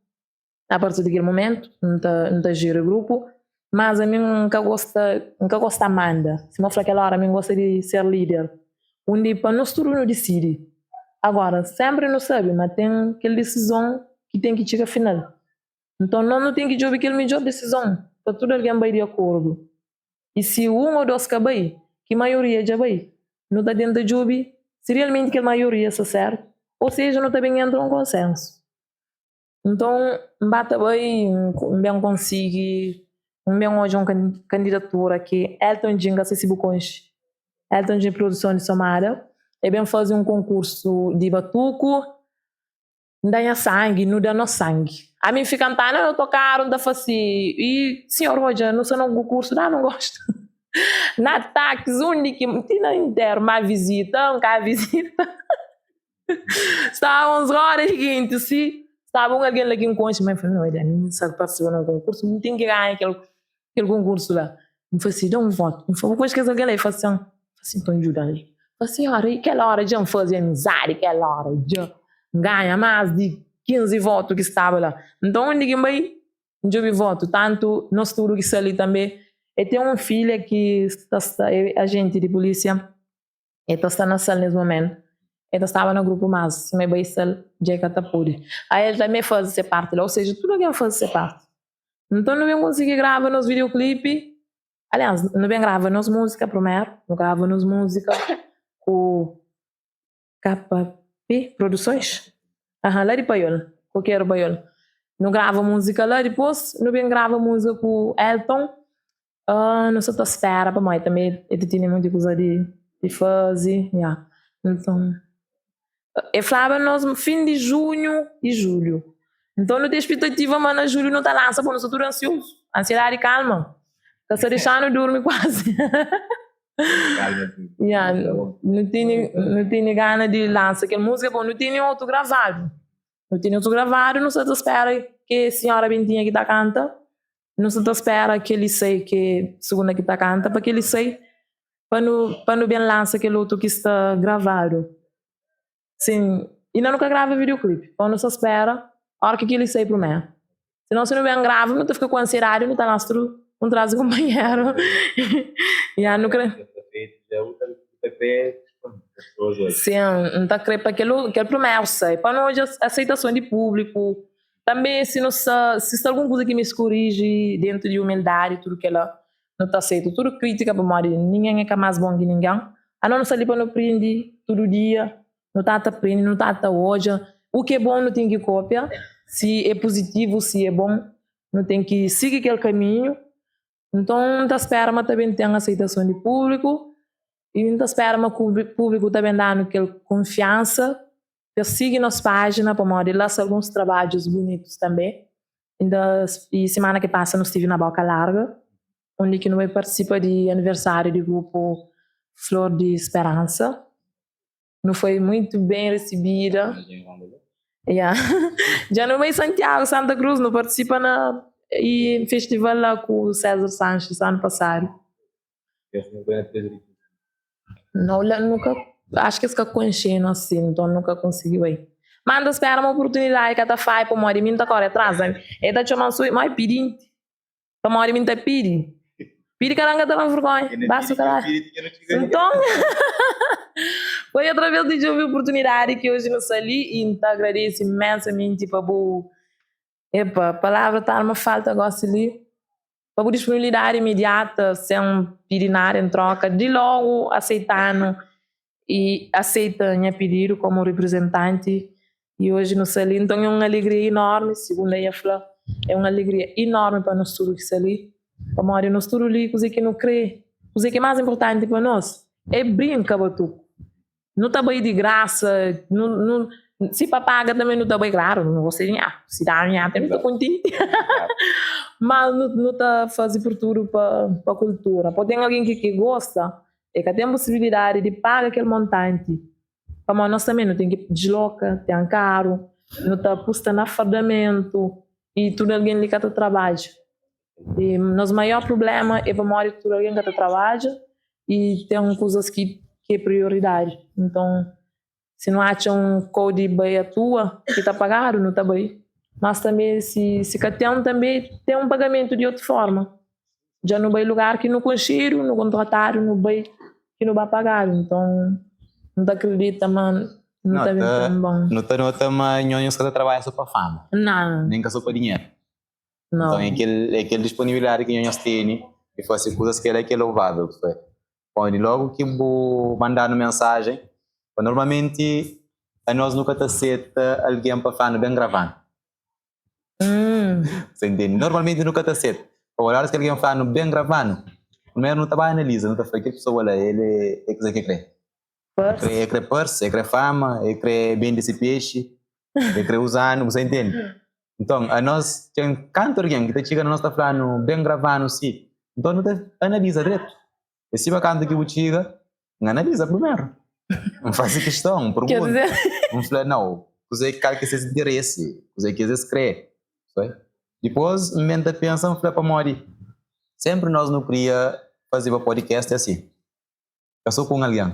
a partir di kel mumentu N ta N ta jiri grupu, mas ami N ka gosta N ka gosta manda, sima N fla kel óra ami N gosta di ser líder, undi pa nos tudu nu disidi. Agora, sénpri nu sabe ma ten kel disizon ki ten ki txiga final. Nton nos nu ten ki djobe kel midjór disizon pa tudu algen bai di akordu. I si un ô dôs ka bai, ki maioria dja bai, nu ta tenta djobe si realmenti kel maioria sta sértu, ô seja, nu ta ben entra un konsénsu. Nton, N ba ta bai, N ben konsigi, N ben odja un kandidatura ki Elton Djin, ka sai si bu konxe Elton Djin Produson di Somada, el ben faze un konkursu di batuku. N da nha sangi, nu da nos sangi. Ami N fika N ta na otokaru N ta fasi i sinhor odja nu sta na un kursu da nu gosta na taxi undi ki ti na interu ma vizita N ka vizita staba uns roda di genti si staba un algen la ki N konxi ma N fla no ami N sa partisipa na un konkursu N ten ki ganha kel kel konkursu la N fla si da un votu N fla bu konxi kes algen la el fla sin N fla si nton djuda-m li N fla sinhora i kel ora dja N faze amizadi kel ora dja N ganha más di 15 votu ki staba la Nton undi ki N bai N djobe votu tantu nos tudu ki sta li tanbe. E ten un filha ki sta sta é ajenti di pulísia, e ta sta na Sal nes momentu. E ta staba na grupu mas sima e bai Sal dja e ka ta pode. Aí el tanbe faze se parti la, ou seja, tudu algen faze se parti. Nton nu ben konsigi grava nos videoclipe, aliás nu ben grava nos múzika primeru, nu grava nos múzika ku KP Produções, aha, la di Paiol, Kokeru Paiol. Nu grava múzika la, dipôs nu ben grava múzika ku Elton, nu sa ta spera pamodi tanbe el ta tene monti kuza di di faze, ya. Nton, el flaba nos fin di junhu i julhu, nton nu ten spetativa ma na julhu nu ta lansa, pô nu sta tudu ansiozu, ansiedadi kalma, ka sta dexa-nu durmi kuazi. Ya, nu tene, nu tene gana di lansa kel múzika, pô nu tene otu gravadu, nu tene otu gravadu, nu sta ta spera ke senhora Bentinha ki ta kanta, nu sta ta spera kel-li sai, ke segunda ki ta kanta, pa kel-li sai, pa nu, pa nu ben lansa kel otu ki sta gravadu. Sin, inda nu ka grava videoclip, pa nu sta spera ora ki kel-li sai primeru. Sinon si nu ben grava nu ta fika ku ansiedadi nu ta lansa tudu un tras di kunpanheru. Ya nu kre. Sin, N ta kre pa kel kel primeru sai, pa nu odja aseitason di públiku. Tanbe si nu sta, si sta algun kuza ki meste koriji dentu di umildadi tudu kela, nu ta aseita tudu krítika pamodi ningen é ka más bon ki ningen. Anos nu sta li pa nu prende tudu dia, nu ta ta prende, nu ta ta odja u ki é bon nu ten ki kópia, si é puzitivu, si é bon nu ten ki sigi kel kaminhu. Nton, N ta spera ma ta ben ten aseitason di públiku i N ta spera ma públiku ta ben da-nu kel kunfiansa pa es sigi nos pájina pamodi la sta alguns trabadjus bunitus tanbe. Inda i simana ki pasa nu stivi na Boka Larga undi ki nu bai partisipa di aniversáriu di grupu Flor di Speransa. Nu foi muito bem recebida. Yeah. Dja nu bai Santiago, Santa Cruz, nu partisipa na i festival la ku César Sanches anu pasadu. Nau la nu ka acho ki es ka konxenu asin nton nu ka konsigi bai. Ma N ta spera ma oportunidadi ka ta fai pamodi mi N ta kore atras. E ta txoman sui ma e pidinti pamodi mi N ta pidi. Pidi karanga ta dan vergonha. Basta trabadja. Nton foi atraves di djobe oportunidadi ki oji nu sta li i N ta agradese imensamenti pa bu epa palavra ta arma falta gosi li. Pa bu disponibilidadi imediata, sen pidi nada en troka, di logu aseita-nu i aseita nha pididu komu riprizentanti i oji nu sta li. Nton é un alegria inormi, sigunda ia fla, é un alegria inormi pa nos tudu ki sta li, pamodi nos tudu li kuze ki nu kre, kuze ki é más inpurtanti pa nos é brinka batuku. Nu ta bai di grasa, nu, nu, si pa paga tanbe nu ta bai, klaru, nu gosta di dinheru, si danu dinheru tanbe nu ta kontenti, mas nu, nu ta faze por tudu pa, pa kultura. Pode ten algen ki ki gosta, e ka ten posibilidadi di paga kel montanti, pamodi nos tanbe nu ten ki disloka, ten karu, nu ta pusta na fardamentu i tudu algen li ka ta trabadja. I nos maior prubléma é pamodi tudu algen ka ta trabadja i ten kuzas ki ki é prioridadi. Nton, si nu atxa un kau di bai atua ki ta pagadu, nu ta bai. Mas tanbe si si ka ten, tanbe ten un pagamentu di otu forma. Dja nu bai lugar ki nu konxedu, nu kontratadu, nu bai ki nu ba pagadu. Nton, N ta kridita ma nu ta ben ten bon. Nu ta nota ma nho nhos ka ta trabadja so pa fama. Nau. Nen ka so pa dinheru. Nton é kel é kel disponibilidadi ki nhos tene di fase kuzas kel-la ki é louvável. Pamodi lógu ki bu manda-nu mensajen, pa normalmenti anos nu ka ta seta algen pa fla-nu ben grava-nu. Sa intende? Normalmenti nu ka ta seta. Pamodi óras ki algen fla-nu ben grava-nu, primeru nu ta ba analiza, nu ta fla kel pesoa la el é kuzê ki el krê. El krê parse, el krê fama, el krê bende se pexi, el krê uza-nu, bu sa intende? Nton, anos ten kantu algen ki ta txiga na nos ta fla-nu, ben grava-nu si. Nton, nu ta analiza dretu. É sima kantu ki bu txiga, N analiza primeru. N faze kiston, N pergunta. N fla, nau, kuzê, kal ki é ses interesi, kuzê ki es krê. Dipôs, N ben ta pensa, N fla, pamodi sénpri nos nu kria fazeba podcast asi. Ka so ku un algen.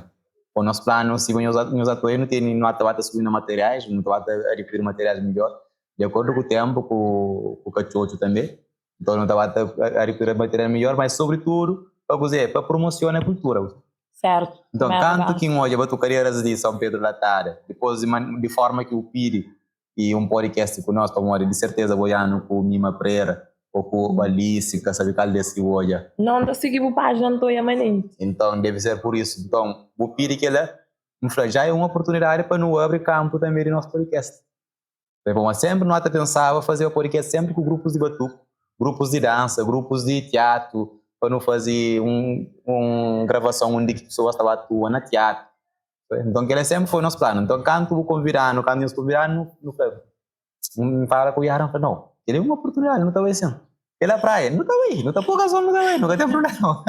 Ô nos planu, sima nhos nhos atoia, nu tene, nu ata ba ta subi na materiais, nu ta ba ta adikiri materiais midjor, di akordu ku tenpu, ku ku katxotxu tanbe. Nton nu ta ba ta adikiri material midjor, mas sobritudu pa kuzê? Pa promosiona kultura. Sertu. Nton kantu ki N odja batukaderas di São Pedro Latada, dipôs di forma ki bu pidi i un podcast ku nos, pamodi di serteza bu odja-nu ku Mima Prera ô ku Alice, ka sabe kal des ki bu odja. Nau, N ta sigi bu pájina, N ta odja manenti. Nton debe ser pur isu. Nton bu pidi kela, N fla, já é un oportunidadi pa nu abri kanpu tanbe di nos podcast. Pamodi sénpri nu ata pensaba fazeba podcast sénpri ku grupus di batuku, grupus di dansa, grupus di tiatu, pa nu faze un gravason undi ki pesoas ta ba atua na tiatu. Nton kel-la sénpri foi nos planu. Nton kantu bu konvida-nu, kantu nhos konvida-nu, nu fla, N fala ku Yara, N fla, nau, kel-li é un oportunidadi, nu ta bai sin. Kel-la praia, nu ta bai, nu ta poi gazon, nu ta bai, nu ka ten prubléma.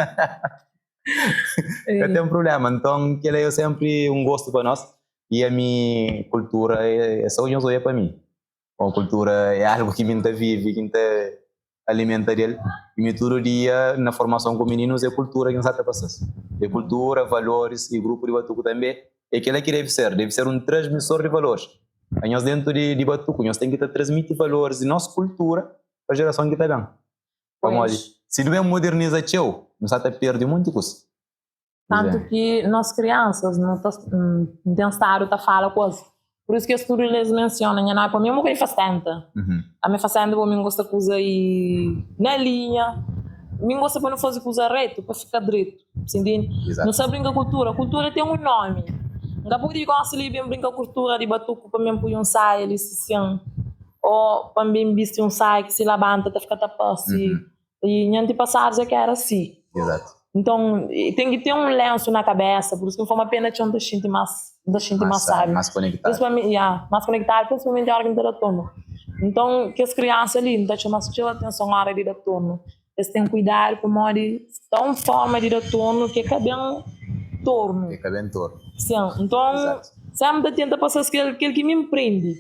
Ka ten prubléma. Nton kel-la é sénpri un gostu pa nos. I ami kultura é só nhos odja pa mi. Bom, kultura é algu ki mi N ta vive, ki N ta alimenta del. I mi tudu dia na formason ku mininus é kultura ki N sa ta pasa-s. É kultura, valoris i grupu di batuku tanbe é kila ki debe ser, debe ser un transmisor di valoris. Anhos dentu di batuku nhos ten ki ta transmiti valoris di nos kultura pa jerason ki ta ben. Pamodi si nu ben moderniza txeu nu sa ta perde monti kusa. Tantu ki nos kriansas nu ta N ten stadu ta fala ku es. Pur isu ki es tudu es mensiona nha nomi pa mi, mi ka infastenta. Ami fasenta pa mi N gosta kuza i na linha. Mi N gosta pa nu fazi kuza retu pa fika dretu, bu intende? Nu sa brinka kultura, kultura ten un nomi. N ka pudi gosi li ben brinka kultura di batuku pa mi N pui un saia li si sin o pa N ben bisti un saia ki si labanta ta fika ta parsi. I nha antipasadus é ki éra si. Exato. Nton, ten ki ten un lensu na kabésa, pur isu ki N fla ma pena txeu N ta xinti más, N ta xinti más sábi. Más konektadu. Prinsipalmenti, ya, más konektadu, prinsipalmenti óra ki N ta da tornu. Nton, kes kriansa li, N ta txoma-s txeu atenson óra di da tornu. Es ten kuidadu pamodi sta un forma di da tornu ki é ka ben tornu. É ka ben tornu. Sin. Nton, sénpri N ta tenta pasa-s kel ki mi N prende.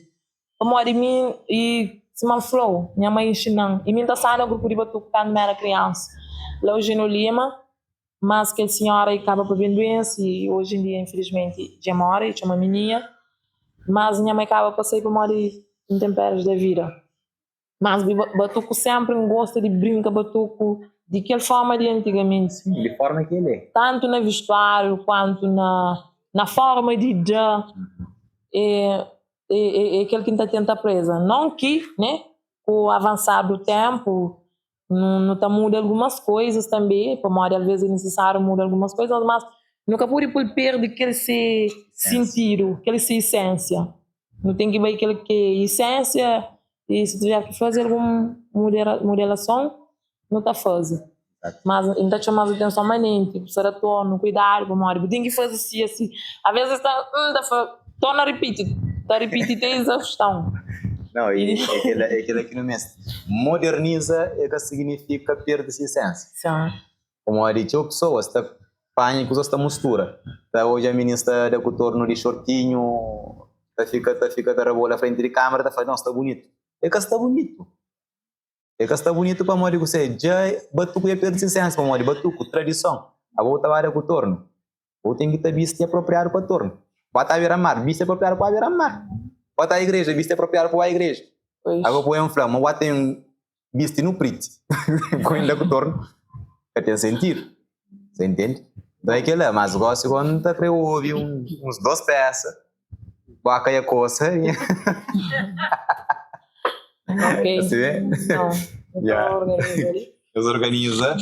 Pamodi mi i sima N fla-u, nha mai inxina-m i mi N ta staba na grupu di batuku kantu mi éra kriansa la Eugênio Lima, mas kel sinhora i kaba pa ben duense i oji en dia infilismenti dja móre, i txoma Mininha, mas nha mai kaba pa sai pamodi intempéries da vida. Mas di batuku sénpri N gosta di brinka batuku di kel fórma di antigamenti. Sim, di fórma ki el é. Tantu na vistuáriu kuantu na fórma di da. É é kel ki N ta tenta preza. Non ki, né, ku avansar du ténpu nu ta muda algumas koizas tanbe, pamodi alvês é nisisáriu muda algumas koizas, mas nu ka pode pô-l perde kel se sintidu, kel se isénsia. Nu ten ki bai kel ki é isénsia i si tiver ki faze algun mudelason, nu ta faze. Mas N ta txoma-s atenson manenti, bu sta da tornu, kuidadu pamodi bu ten ki faze si asi. Alvês es ta, N ta fla, torna ripiti, ta ripiti te izauston. Nau, i é kela ki nu meste. Moderniza é ka siginifika perde se isénsia. Pamodi txeu pesoas ta panha kuzas ta mustura, ta odja minis ta da ku tornu di xortinhu, ta fika ta fika ta rabola frenti di kamera ta fla, nau sta bunitu. É ka sta bunitu. É ka sta bunitu pamodi kuse? Dja batuku dja perde si isensia pamodi batuku, tradison, abo bu ta ba da ku tornu, bu ten ki ta bisti apropriadu pa tornu. Ba ta bira mar, bisti apropriadu pa ba bira mar. Ba ta igreja, bisti apropriadu pa ba igreja. Abo bu ben fla ma bu ten bisti nu priti ku inda ku tornu, ka ten sentidu. Sa intende? Nton é kela, mas gosi go N ta kre obi uns dos pesa, baka ya kosa Ok. Asi é? Nton, nu ta organiza li. Nhos organiza.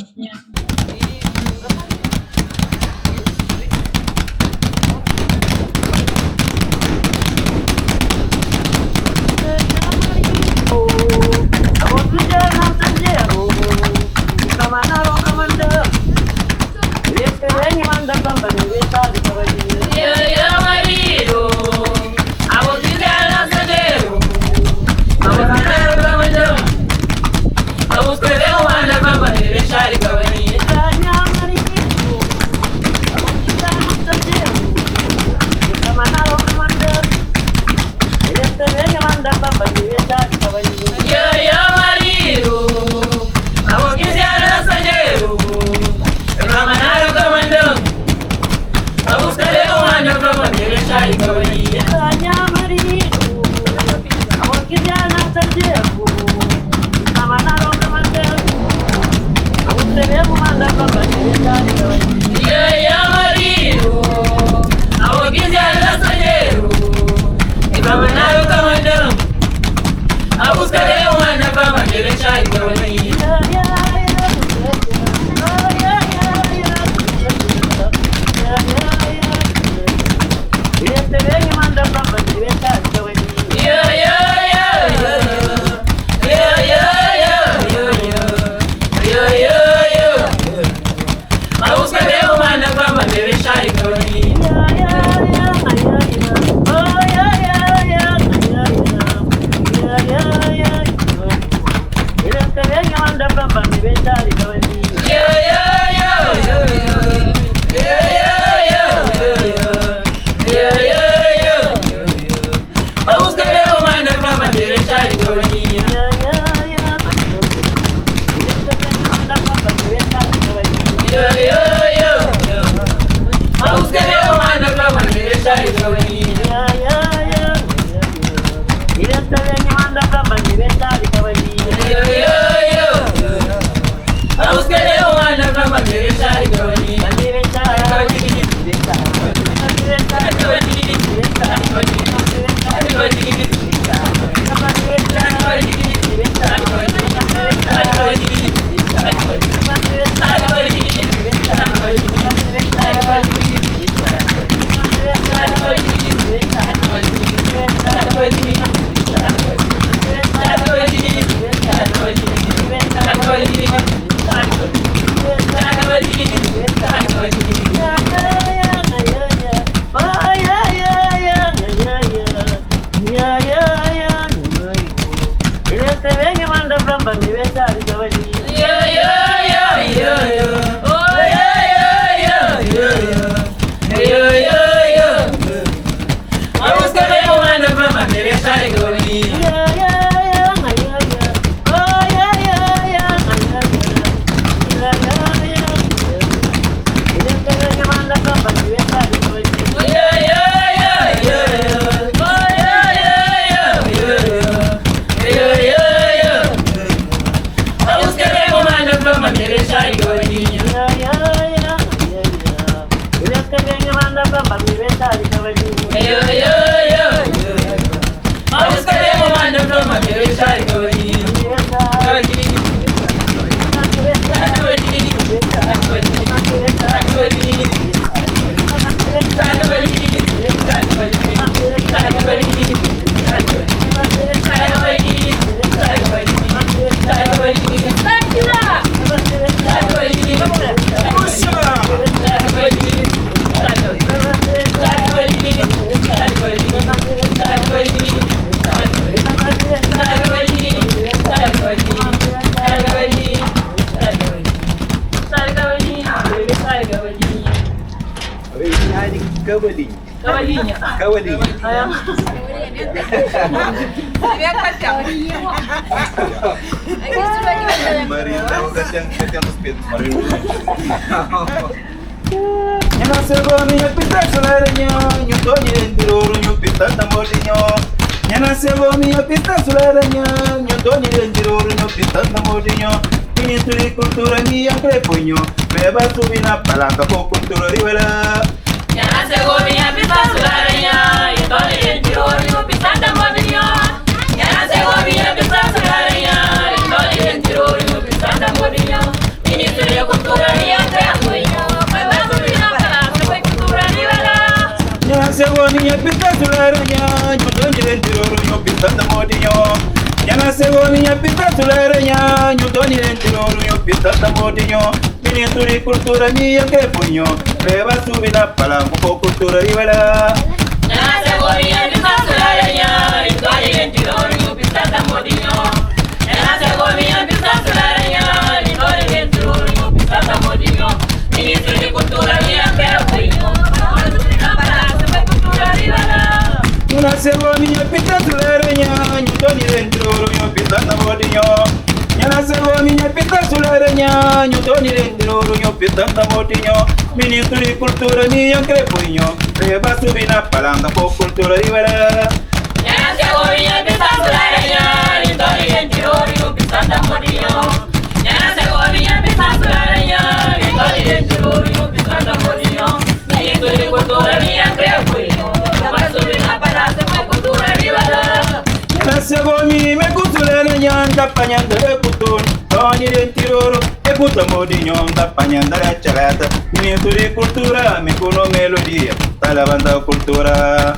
ku ta modi nhon ta panha nta da txabeta. Ministru di kultura mi ku no melodia ta labanta kultura.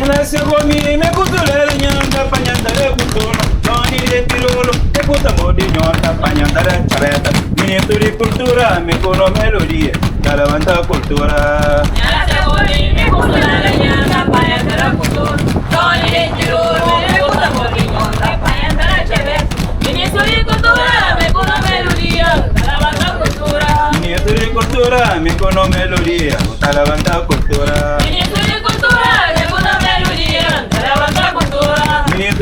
Nase komi me kutulele nyanda panyanda le kutuno Tony de tirolo e kuta modi nyonta panyanda le chabeta. Ministro di cultura me kono melodia ta levanta cultura. Ministro di cultura me kono melodia ta levanta cultura. Ministro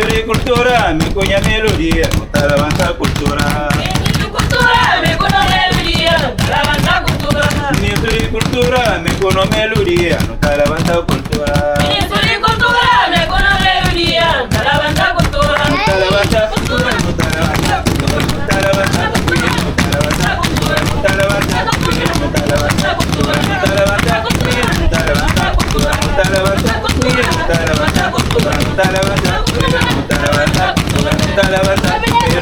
di cultura me cunha melodia ta levanta cultura. Ministro di cultura me kono melodia ta levanta cultura. Ta levanta cultura, ta levanta cultura, ta levanta cultura, ta levanta cultura, ta levanta cultura, ta levanta cultura, ta levanta cultura, ta levanta cultura, ta levanta cultura, ta levanta cultura, ta levanta cultura, ta levanta cultura, ta levanta cultura, ta levanta cultura,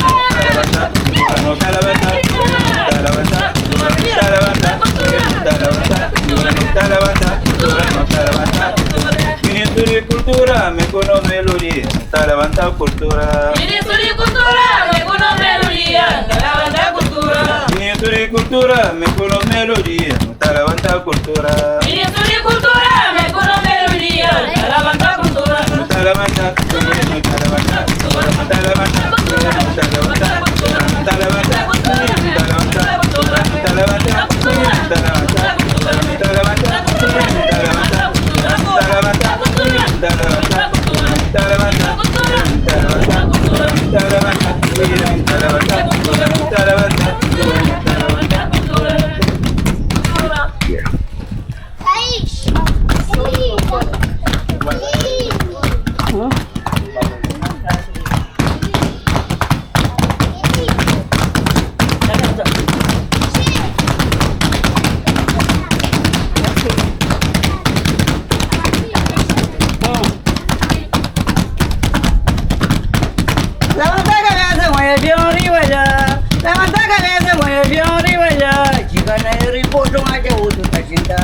ta levanta cultura, ta levanta cultura, ta levanta cultura, ta levanta cultura. Ministro di cultura me kono melodia ta levanta cultura. Ministro di cultura, me kono melodia, ta levanta cultura. Ministro di cultura me kono melodia ta levanta cultura. Ministro di cultura, me kono melodia, ta levanta cultura. Ta levanta cultura, ta levanta cultura, ta levanta cultura, ta levanta cultura, ta levanta cultura, ta levanta cultura, ta levanta cultura, ta levanta cultura, ta levanta cultura, ta levanta cultura, ta levanta cultura, ta levanta cultura, ta levanta cultura, ta levanta cultura, ta levanta cultura, ta levanta cultura, ta levanta cultura, ta levanta cultura. Levanta a cabeça, mãe, avião riba lá. Levanta a cabeça, mãe, avião riba lá. Chica na aeroporto, mas é outro tá xinta.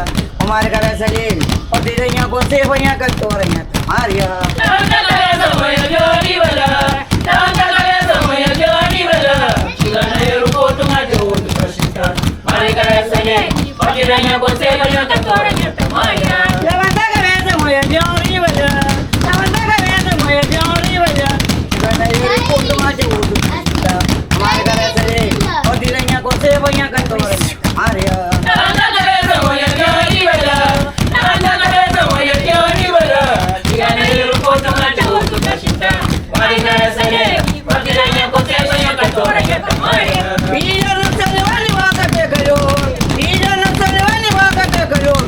Omar cabeça dele, o piranha conselho, minha cantora, minha Maria. Levanta a cabeça, mãe, avião riba lá. Levanta a cabeça, mãe, avião riba lá. Chega no aeroporto, mas é outro pra xintar. Mari cabeça nele, pode piranha conselho, minha cantora, minha tamanha. Levanta a cabeça, mãe, avião riba lá. Levanta a cabeça, mãe, avião riba lá. Chica na aeroporto, mas é outro tá xinta. Omar cabeça dele, o piranha conselho, minha cantora, minha Maria. Levanta a cabeça, mãe, avião riba lá. Levanta a cabeça, mãe, avião riba lá. Chega no aeroporto, mas é outro pra xintar. Mari cabeça nele, pode piranha conselho, minha cantora, minha tamanha. Filha não se levanta e vaca te calor. Filha não se levanta e vaca te calor.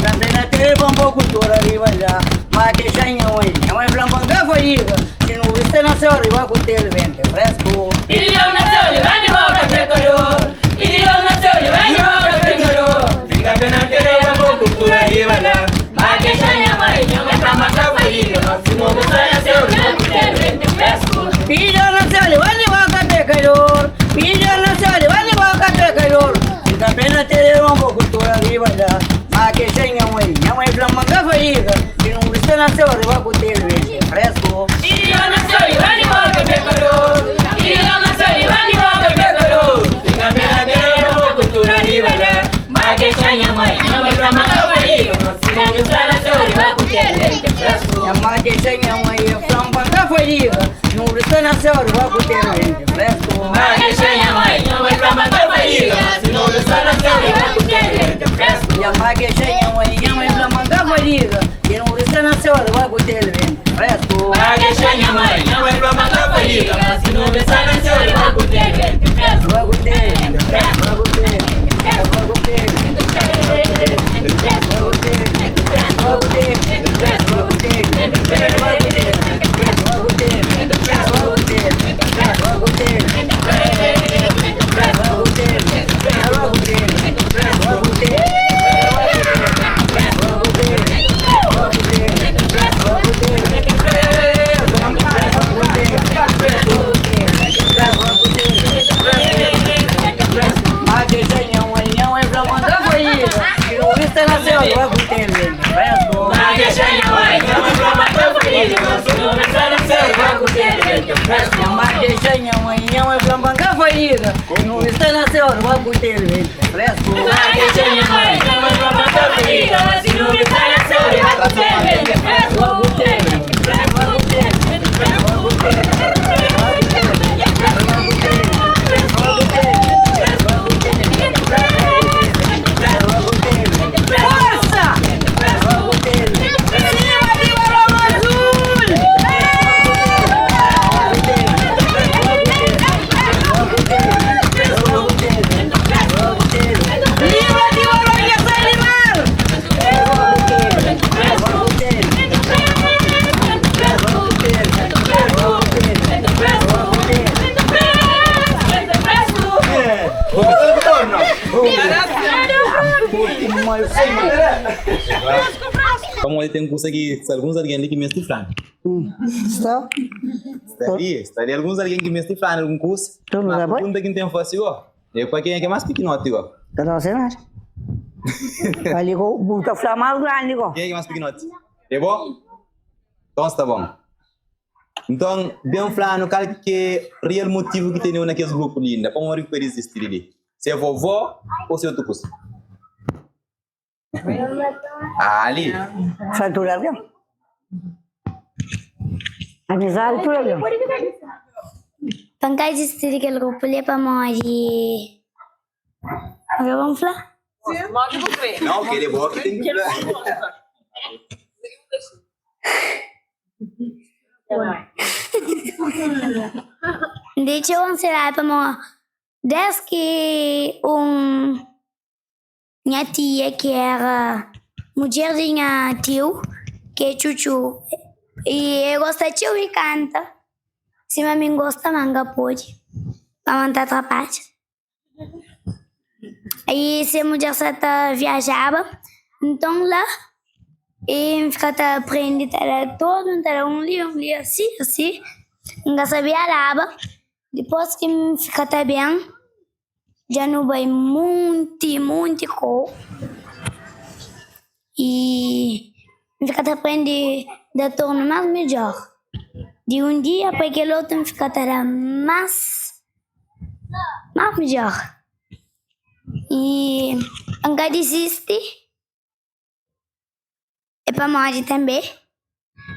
Também na teve um pouco cultura riba lá. Mas que xanha mãe, a mãe flambanga foi iga. Se não viste na senhora, vai com tele vente fresco. Ilhão nasceu, levante boca, pecador. Ilhão nasceu, levante boca, pecador. Fica pena querer uma cultura riba lá. Mas que xanha mãe, minha mãe pra matar família. Se não você nasceu, levante vente fresco. Filha não se levanta e vaca te calor. Filha não se levanta e vaca te calor. Também na teve um pouco cultura riba lá. Mas que xanha mãe, a mãe flambanga foi iga. Se não viste na senhora, vai com tele vente fresco. Ilhão nasceu, levante boca, pecador. Ilhão nasceu, levante boca, pecador. Fica pena querer uma cultura riba lá. Mas que xanha mãe, minha mãe pra matar família. Se não você nasceu, levante vente fresco. Yamma ke sanya mai flambanga foi iga. Não viste na senhora, vai com tele vente fresco. Mas que xanha mãe, minha mãe pra matar família. Se não você nasceu, levante vente fresco. Yamma ke sanya mai, yamma flambanga foi iga. Se não viste na senhora, vai com tele vente fresco. Mas que xanha mãe, minha mãe pra matar família. Se não você nasceu, levante vente fresco. Vai com tele, vai com tele, vai com tele. Nha mai dexa nha mai, nha mai fla-m pa N ka fadiga Nu sta na séu, nu ba ku telu ben fresku Nha mai dexa nha mai, nha mai fla-m pa N ka fadiga Nu sta na séu, nu ba ku telu ben fresku Ba ku telu, ba ku telu, ba ku telu, ba ku telu, ba ku telu, ba ku telu, ba ku telu, ba ku telu, Forsa! Ba ku telu. Viva viva Roma Azul! Viva viva Roinha Salimar! Pamodi ten kusa ki sta alguns algen li ki meste fla. Sta? Sta li, sta li alguns algen ki meste fla algun kusa. Ma pergunta ki N ten fase go, é pa kenha ki é más pikinoti go? Ka ta fase nada. Ali go, bu ta fla más grandi go. Kenha ki é más pikinoti? É bo? Nton sta bon. Nton, ben fla-nu kal ki é real motivu ki teneu na kes grupu li inda. Pamodi ki bu ka dizisti di li? Se é vovó ô se é otu kusa? Ali. Fla tudu algen. Amizadi tudu algen. Pa N ka dizisti di kel grupu li é pamodi. Agora vamos fla? Não, kel é bo ki ten ki fla. N ten txeu ansiedadi pamodi dés ki un nha tia ki éra mudjer di nha tiu, ki é Txutxu, i el gosta txeu di kanta, sima mi N gosta ma N ka pode pamodi N ta atrapadja. I se mudjer sa ta viajaba, nton la N fika ta prende ta da tudu, N ta da un li, un li, asi, asi, N ka sabia laba. Dipôs ki N fika ta ben, dja nu bai monti, monti kau i N fika ta prende da tornu más midjór. Di un dia pa kel otu N fika ta da más. Más midjór. I N ka dizisti é pamodi tanbê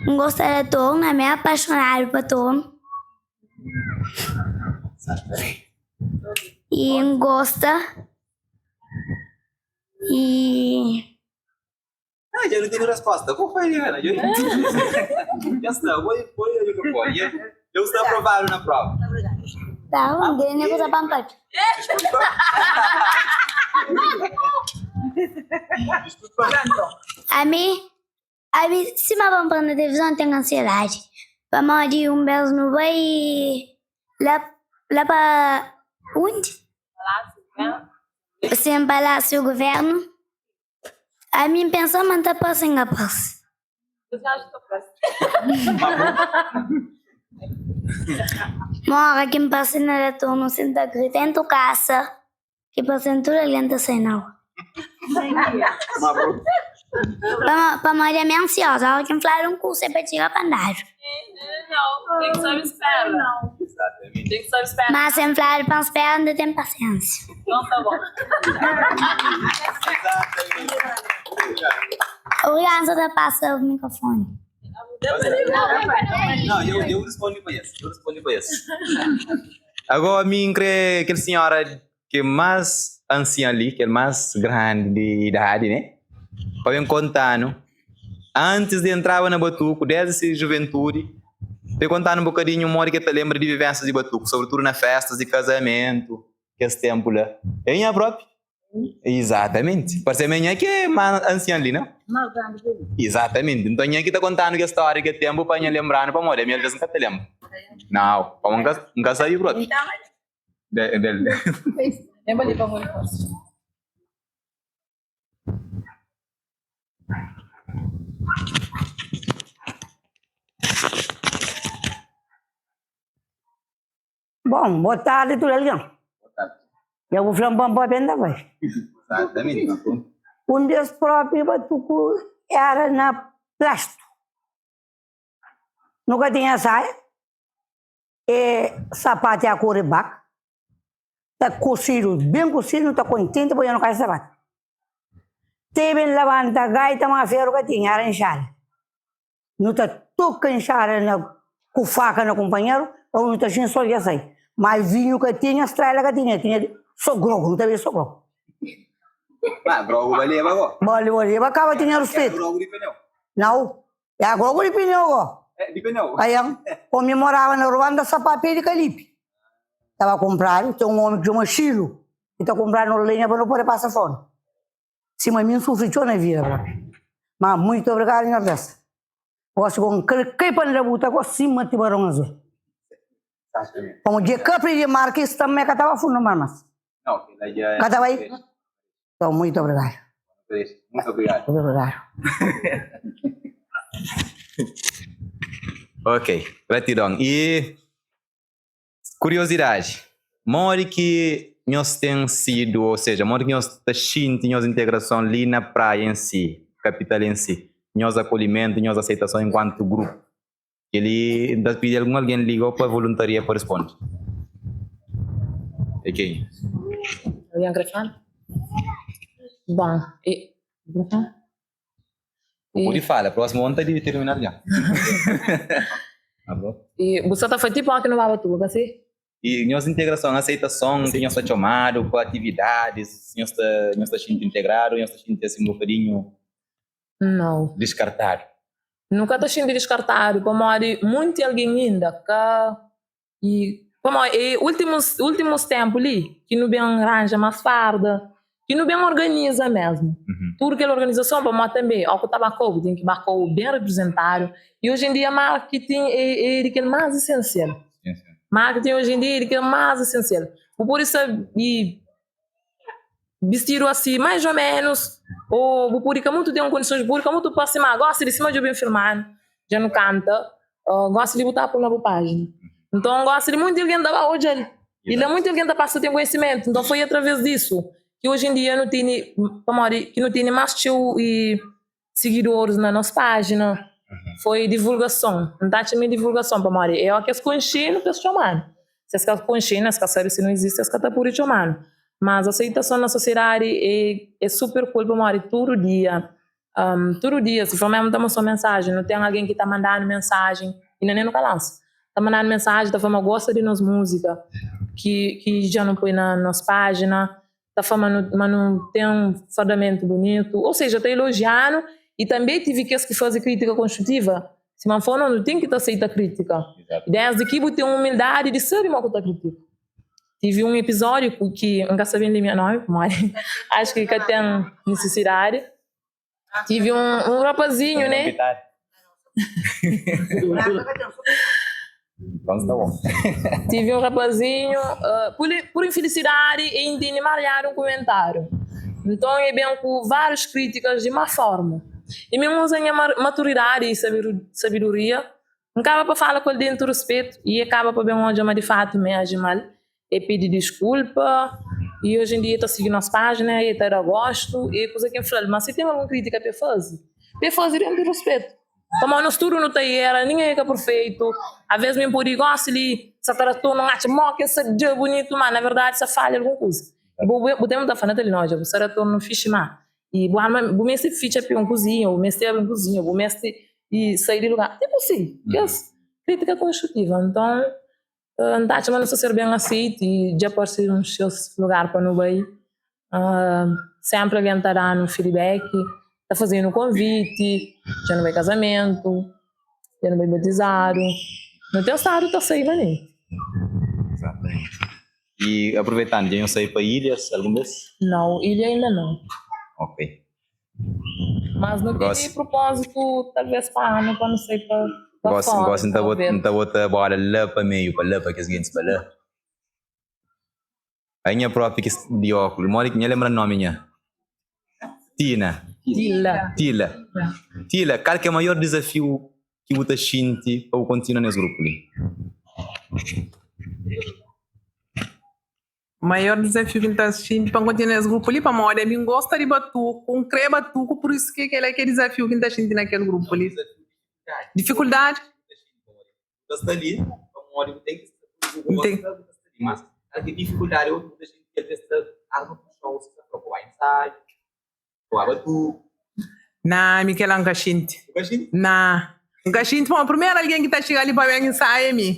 N gosta di tornu, ami é apaxonadu pa tornu. I N gosta i. Ah, dja nu tene resposta. Bo foi, Ana. Dja sta. Bo foi ali que foi. Eu estou aprovado na prova. Tá, um dia nem usa pampate. Ami, ami, sima pampa na televisão ten ansiedade. Pamodi un bes nu bai la, la pa undi? Sem palácio governo. Ami N pensa ma N ta parse N ka parse. Ma ora ki N parse na da turnu sin ta grita entru kasa ki parse tudu algen ta sai na rua. Pamodi ami é ansioza, ora ki N fladu un kusa é pa txiga pa N dadu. Má se N fladu pa N spera, N ta ten pasiénsia. Obrigadu, N sa ta pasa mikrofoni. Agora mi N kre kel sinhora ki é más ansian li, kel más grandi di idadi, ne? Pa ben konta-nu, antis di entraba na batuku, desdi se juventudi, pa e konta-nu un bokadinhu modi ki e ta lenbra di vivensas di batuku, sobritudu na festas di kazamentu, kes tenpu la. É nha propi? Izatamenti. Parse ma é nha ki é más ansian li, nau? Izatamenti. Nton nha ki ta konta-nu kes stória di kel tenpu pa nha lenbra-nu, pamodi ami alvês N ka ta lenbra. Nau, pamodi N ka sabe propi. Bon, boa tardi tudu algen. Dja bu fla-m pa N papia, N ta bai. Un des propi batuku era na plastu. Nu ka tinha saia. E sapatu ya kore bak, ta kosidu, ben kosidu, nu ta kontenti pabia nu ka sapatu. Te ben labanta gaita ma feru ka tinha, era inxada. Nu ta toka inxada na ku faka na kunpanheru o nu ta xinti sol dja sai. Ma vinhu ka tinha, strela ka tinha, tinha so grogu, nu ta bebe so grogu. Ma grogu baleba go? Bali baleba, kaba tinha ruspetu. Era grogu di pneu? Nau, era grogu di pneu go. Di pneu? Aian, komi moraba na rua, N ta sapa pe di kalipi. Taba kunpradu, ten un omi ki txoma Xilu, ki ta kunpradu no lenha pa no pode pasa fomi. Sima mi N sufri txeu na vida propi. Ma muitu obrigadu Nhor Deus. Gosi go N kre kai pa N labuta go sima tibaron azul. Pamo dje ka prende mar ki sta me ka ta ba fundu mar mas. Ka ta bai? Então muito obrigado. Muito obrigado. Muito obrigado. Ok, gratidon. E Kuriosidadi, Modi ki nhos ten sidu, ou seja, modi ki nhos ta xinti nhos integrason li na Praia en si, kapital en si, nhos akolhimentu, nhos aseitason enkuantu grupu? Kel-li N ta pidi algun algen liga ô pa voluntaria pa responde. É kenha? Algen kre fala? Bon, e. Bu kre fala? Bu pode fala, próximo ano ta debe terminado dja. E bu sa ta fla tipo oki nu baba tuba, ka si? E nhos integrason, aceitason ki nhos ta txomadu pa atividadis, nhos ta nhos ta xinti integradu, nhos ta xinti asin un bokadinhu Nau. diskartadu? Nu ka ta xinti diskartadu pamodi munti algen inda ka I pamodi e ultimus ultimus tempu li ki nu ben ranja mas farda, ki nu ben organiza mesmu. Tudu kel organizason pamodi tanbe o ku ta ba kau bu ten ki ba kau ben reprezentadu i oji en dia marketing e e di kel mas esensial. Marketing oji en dia e di kel mas esensial. Bu pudi sabi bistidu asi mais o menus o bu pudi ka mutu ten kondisons, bu pudi ka mutu parsi ma gosi di sima dja ben filmadu, dja nu kanta. Gosi di bu ta pul na bu pájina. Nton, gosi di munti algen ta ba odja-l. I la munti algen ta pasa ten konhisimentu. Nton, foi atraves disu ki oji en dia nu tene, pamodi ki nu tene más txeu sigidoris na nos pájina. Foi divulgason. N ta atxa ma é divulgason, pamodi é óki es konxe-nu pa es txoma-nu. Si es ka konxe-nu, es ka sabe si nu izisti, es ka ta pode txoma-nu. Mas aseitason na sosiedadi é super cool, pamodi tudu dia Tudu dia, si for mesmu ta mostra mensajen, nu ten algen ki ta mandanu mensajen, inda nen nu ka lansa, ta mandanu mensajen ta fla ma gosta di nos múzika ki ki dja nu poi na nos pájina, ta fla ma nu ma nu ten un fardamentu bunitu, ou seja, ta elojianu i tanbe tivi kes ki faze krítika konstrutiva, sima N fla no, nu ten ki ta seita krítika, desdi ki bu ten umildadi di sabe ma ku ta kritika. Tive un episódio ki N ka sabe di nha nomi pamodi acho ki ka ten nisisidadi. Tive un, un rapazinho, né? Tive un rapazinho, uh, por, por infelicidade, e entende mariado um comentário. Então, é bem com várias críticas de má forma. E mesmo usa minha maturidade e sabedoria N kaba pa fala ku el dentu ruspetu i e kaba pa ben odja ma di fatu mi aji mal. E pidi diskulpa i oji en dia e ta sigi nos pajina, e ta da gostu i kuza ki N fla-l. Ma si ten algun kritika pa e faze, pa e faze dentu ruspetu. Pamodi nos tudu nu ta era, ningen e ka perfeitu. Aves mi N pode gosi li sa ta da tonu, N atxa mo ki N sa da bunitu, ma na verdadi sa falha algun kuza. I bo bu ten ta fla, Natali, no odja bu sa da tonu fixi ma I bu alma, bu meste fitxa pe un kuzinha, bu meste abri un kuzinha, bu meste i sai di lugar. Tipu si, kes kritika konstrutiva. Nton, N ta atxa ma nu sta ser ben aseiti i dja parse uns txeu lugar pa nu bai. Senpri algen ta da-nu feedback, ta faze-nu konviti, dja nu bai kazamentu, dja nu bai batizadu. Nu ten stadu ta sai manenti. E aproveitando, dja nhos sai pa ilhas algun bes? Nau, ilha inda nau. Ok. Mas nu tene propósitu talvês pa anu pa nu sai pa pa Gosi, fora, gosi N ta Cabo bota, N Verde. ta bota bola la pa meiu, pa la, pa kes gentis pa la. Ai nha propi ki di ókulu, modi ki nha lenbra nomi nha? Tina. Tila. Tila. Tila, kal ki é maior dizafiu ki bu ta xinti pa bu kontinua nes grupu li? Maior dizafiu ki N ta xinti pa N kontinua nes grupu li pamodi ami N gosta di batuku, N kre batuku, pur isu ki kel-la ki é dizafiu ki N ta xinti na kel grupu li. Difikuldadi? Bu ta sta li pamodi bu ten ki sta. Bu gosta, bu ta sta li, mas kal ki é difikuldadi ô muita gente ki alvês ta arma puxau si ta fla ku bai ensaiu, ku aba tu. Na, mi kela N ka xinti. Bu ka xinti? Na, N ka xinti pamodi primeru algen ki ta txiga li pa ben ensaia é mi.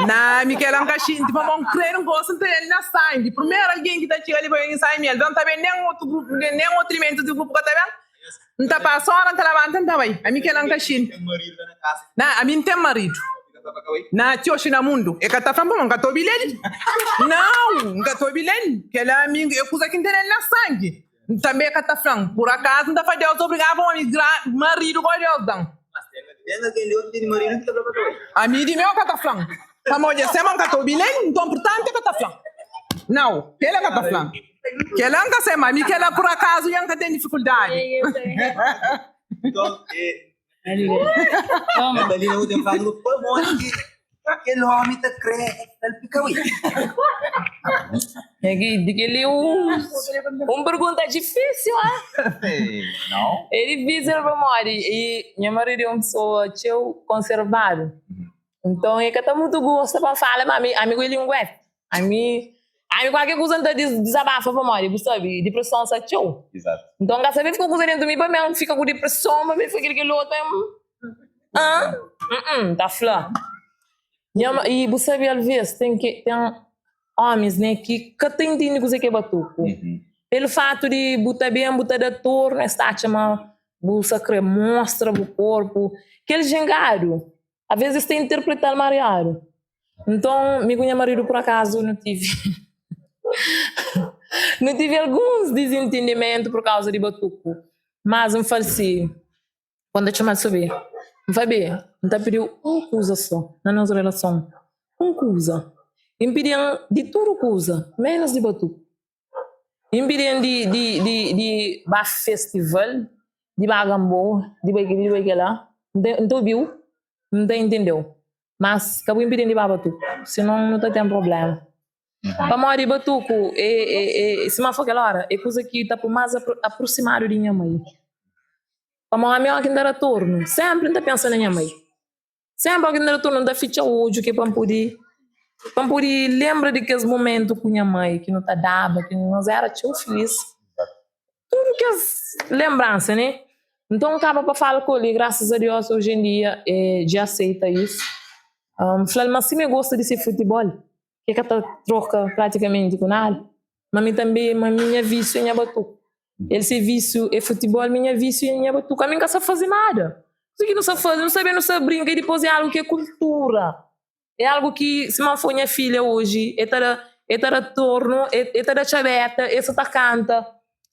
Na, mi kela N ka xinti pamodi N kre, N gosta, N ten el na sangi. Primeru algen ki ta txiga li pa ben ensaia é mi. Alvês N ta ben nen otu grupu, nen otu elementu di grupu ka ta ben. N ta pasa ora, N ta labanta, N ta bai. Ami kela N ka xinti. Na, ami N ten maridu. Na, ti oxi na mundu e ka ta fla-m pamodi N ka ta obi-l el. Nau, N ka ta obi-l el. Kela ami é kuza ki N ten el na sangi. N tanbe e ka ta fla-m. Pur akazu N ta fla Deus obrigadu pamodi maridu go Deus da-m. Ami di meu ka ta fla-m. Pamodi e sema N ka ta obi-l el, nton purtantu e ka ta fla-m. Nau, kela ka ta fla-m. Kela N ka sai, ma mi kela pur akazu dja N ka ten difikuldadi. Natalina, bu ten fladu pamodi ki kel omi ta kre el fika ui. É ki di kel-li un un pergunta difísil, ah? Não. É difísil pamodi i nha maridu é un pesoa txeu konservadu. Nton e ka ta mutu gosta pa N fala, ma ami ami ku el linguete. Ami ami kualker kuza N ta dizabafa pamodi bu sabe dipreson sta txeu. Nton N ka sabe fika kuza dentu mi pa mi N fika ku dipreson pa mi fika kel kel otu pa mi N ta fla. I bu sabe alves ten ke ten omis ne ki ka ta intende kuze ke batuku. Pelu fatu di bu ta ben bu ta da tornu es ta atxa ma bu sa kre mostra bu korpu. Kel jingadu Aves es ta interpretal mariadu. Nton, mi ku nha maridu pur akazu nu tivi nu tivi alguns dizintindimentu pur kauza di batuku. Mas N fal si, Kónta txoma-l Sobê, N fla, Bê, N ta pidi-u un kuza sô na nos relason, un kuza. I N pidi-m di tudu kuza, ménus di batuku. I N pidi-m di di di di ba festival, di ba Gamboa, di bai kel-li, di bai kel-la. N ta N ta obi-u, N ta intende-u, mas ka bu inpidi-m di ba batuku, sinon nu ta ten prubléma. Pamodi batuku é é é sima fla kel óra, é kuza ki ta pô más aprosimadu di nha mai. Pamodi ami óki N ta da tornu, sénpri N ta pensa na nha mai. Sénpri óki N ta retorna, N ta fitxa odju ki pa N pode pa N pode lenbra di kes momentu ku nha mai ki nu ta daba, ki nos éra txeu filís. Tudu kes lenbransa, né? Nton, N kaba pa fala ku el i grasas a Deus oji en dia e dja aseita isu. N fla-l ma sima e gosta di se futibol, ki e ka ta troka pratikamenti ku nada, ma mi tanbe, ma mi nha vísiu é nha batuku. El se vísiu é futibol, mi nha vísiu é nha batuku. Ami N ka sa faze nada. Kuze ki nu sa faze? Nu sa ben, nu sa brinka i dipôs é algu ki é kultura. É algu ki sima N fla nha filha oji, e ta da, e ta da tornu, e ta da txabeta, e sa ta kanta.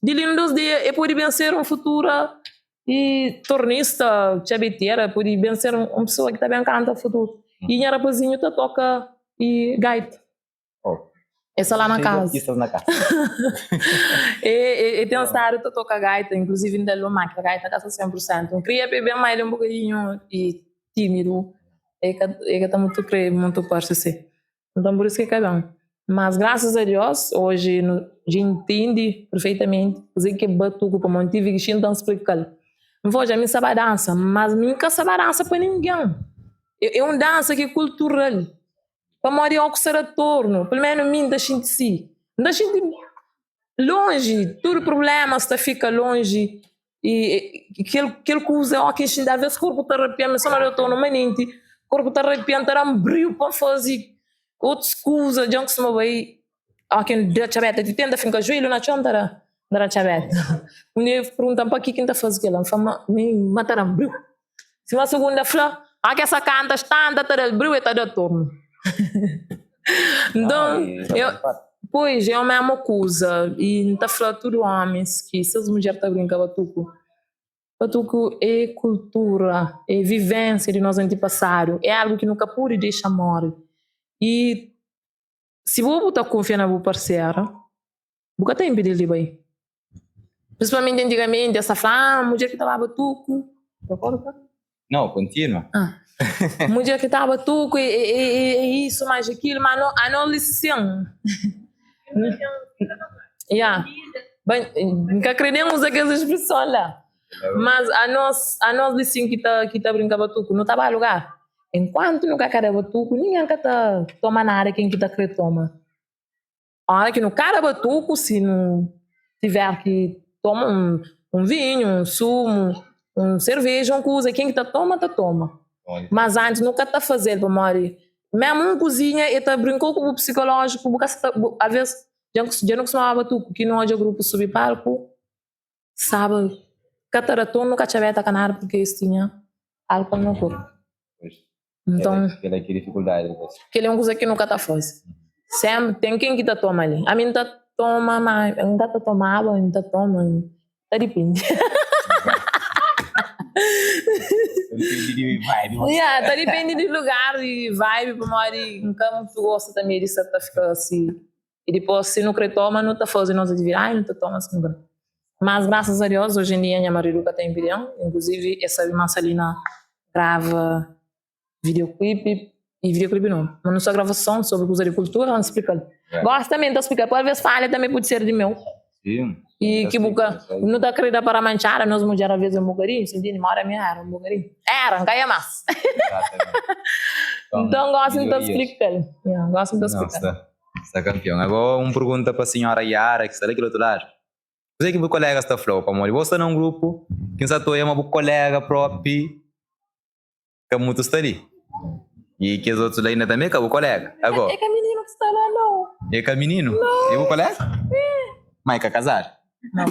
Di li un dos dia e pode ben ser un futura i tornista, txabetera, pode ben ser un pesoa ki ta ben kanta futuru. I nha rapazinhu ta toka i gaita. E sta la na Cheio de kaza. artistas na casa. E, e, e ten stadu ta toka gaita, inclusive N da-l un mákina, gaita ka sta 100%. N kria pa e ben, ma el é un bokadinhu i tímidu, e ka, e ka ta mutu kre mutu parse si. Nton pur isu ki e ka ben. Mas grasas a Dios, oji nu dja intende perfeitamenti kuze ki é batuku, pamodi N tive ki xinta N splika-l. N fla, odja, mi N sa ba dansa, mas mi N ka sa ba dansa pa ningen. É, é un dansa ki é kultural. Pamodi ó ku sta da tornu, pelu menu mi N ta xinti si. N ta xinti lonji, tudu prublémas ta fika lonji i kel kel kuza ó ki N xinti alvês korpu ta rapia-m, sô na da tornu manenti, korpu ta rapia-m, ta da-m briu pa N faze otus kuza. Dja N kustuma bai ó ki N da txabeta ti tenta finka juelhu na txon N ta da N ta da txabeta. Un dia el pergunta-m pa ki ki N ta faze kel-la, N fla ma mi ma ta da-m briu. Sima sugunda fla, a ke sa kanta stanta ta dal briu e ta da tornu. Nton, eu, pois é o mesmo kuza i N ta fla tudu omis ki ses mudjer ta brinka batuku. Batuku é kultura, é vivensia di nos antipasadu, é algu ki nu ka pudi dexa mori. I si bo bu ta kunfia na bu parsera, Bu ka ta inpidi-l di bai. Prinsipalmenti antigamenti es ta fla, ah, mudjer ki ta ba batuku. Ta korta? Nau, kontinua. Ah. Mudjer ki ta ba batuku é, é, é, é isu, mais akilu, ma ano, ano li sin. Ya. Ba, N ka kre nen uza kes espreson la. Mas anos, anos li sin ki ta, ki ta brinka batuku, nu ta ba lugar. Enkuantu nu ka kada batuku, ningen ka ta toma nada ken ki ta kre toma. Ora ki nu kada batuku, si nu tiver ki toma un vinhu, un sumu, un serveja, un kuza, ken ki ta toma, ta toma. Mas antis nu ka ta fazel pamodi mesmu un kuzinha e ta brinkau ku bu psikolojiku, bu ka sta, alves dja nu kustumaba batuku ki nu odja grupu subi palku, Staba ka ta da tonu ka txabeta ka nada porque es tinha álcool na corpo. Então, Kel é ki dificuldade di vos. Kel é un kuza ki nu ka ta faze. Sempre ten ken ki ta toma li. Ami N ta toma, ma N ka ta tomaba, N ta toma, ta dipende. Ta dipende di vibe. Yeah, ta dipende di lugar, di vibe, pamodi N ka mutu gosta tambe di sa ta fika si. E dipos si nu kre toma nu ta faze nos atividadi nu ta toma si nu kre. Mas grasas a Deus oji en dia nha maridu ka ta inpidi-m, inkluzivi e sabe ma sta li na grava videoclip e videoclip no, ma nu sta grava son sobri kuza di kultura N splika-l. Gosi tanbe N ta splika-l, talves falha tanbe pudi ser di meu e ki bu ka nu ta kre da pa ramantxada nos mudjer aves un bokadinhu si ntende moda mi era un bokadinhu era N ka ia mas. Nton gosi N ta splika-l, gosi N ta splika-l. Sta kanpion. Agora un pergunta pa sinhora Yara ki sta la kel otu ladu. Kuzê ki bu kolégas ta fla-u? Pamodi bo sta na un grupu ki N sa ta oia ma bu koléga própi ka mutu sta li. I kes otus la inda tanbê ka bu koléga. Agó. É ka mininu ki sta la, nau. É ka mininu? Nau. É bu koléga? É. Ma é ka kazadu? Nau.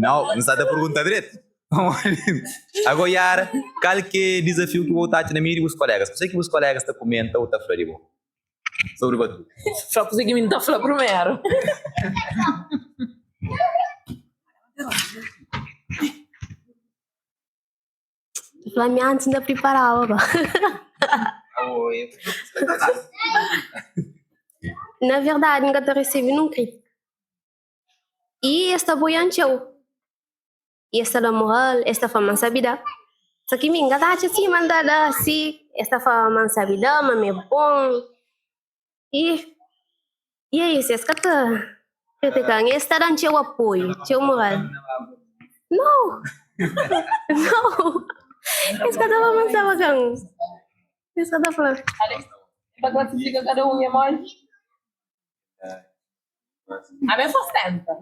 Nau, N sta ta pergunta dretu. Agó Yara, kal ki é dizafiu ki bu ta atxa na meiu di bus kolégas? Kuzê ki bus kolégas ta kumenta ô ta fla di bo sobri batuta? Fla kuzê ki mi N ta fla primeru. Fla mi antis N ta priparaba ba. Na verdadi N ka ta resebe nun krítika. I es ta apoia-m txeu. I es ta da moral, es ta fla ma N sabe da. Sô ki mi N ka ta atxa si ma N ta da si. Es ta fla ma N sabe da, ma mi é bon. I i é isu, es ka ta kritika-m. Es ta da-m txeu apoiu, txeu moral. Nau! Nau! Es ka ta fla ma N sta bakan. Es ka ta fla. Ta klasifika kada un é modi? Ami é só senta.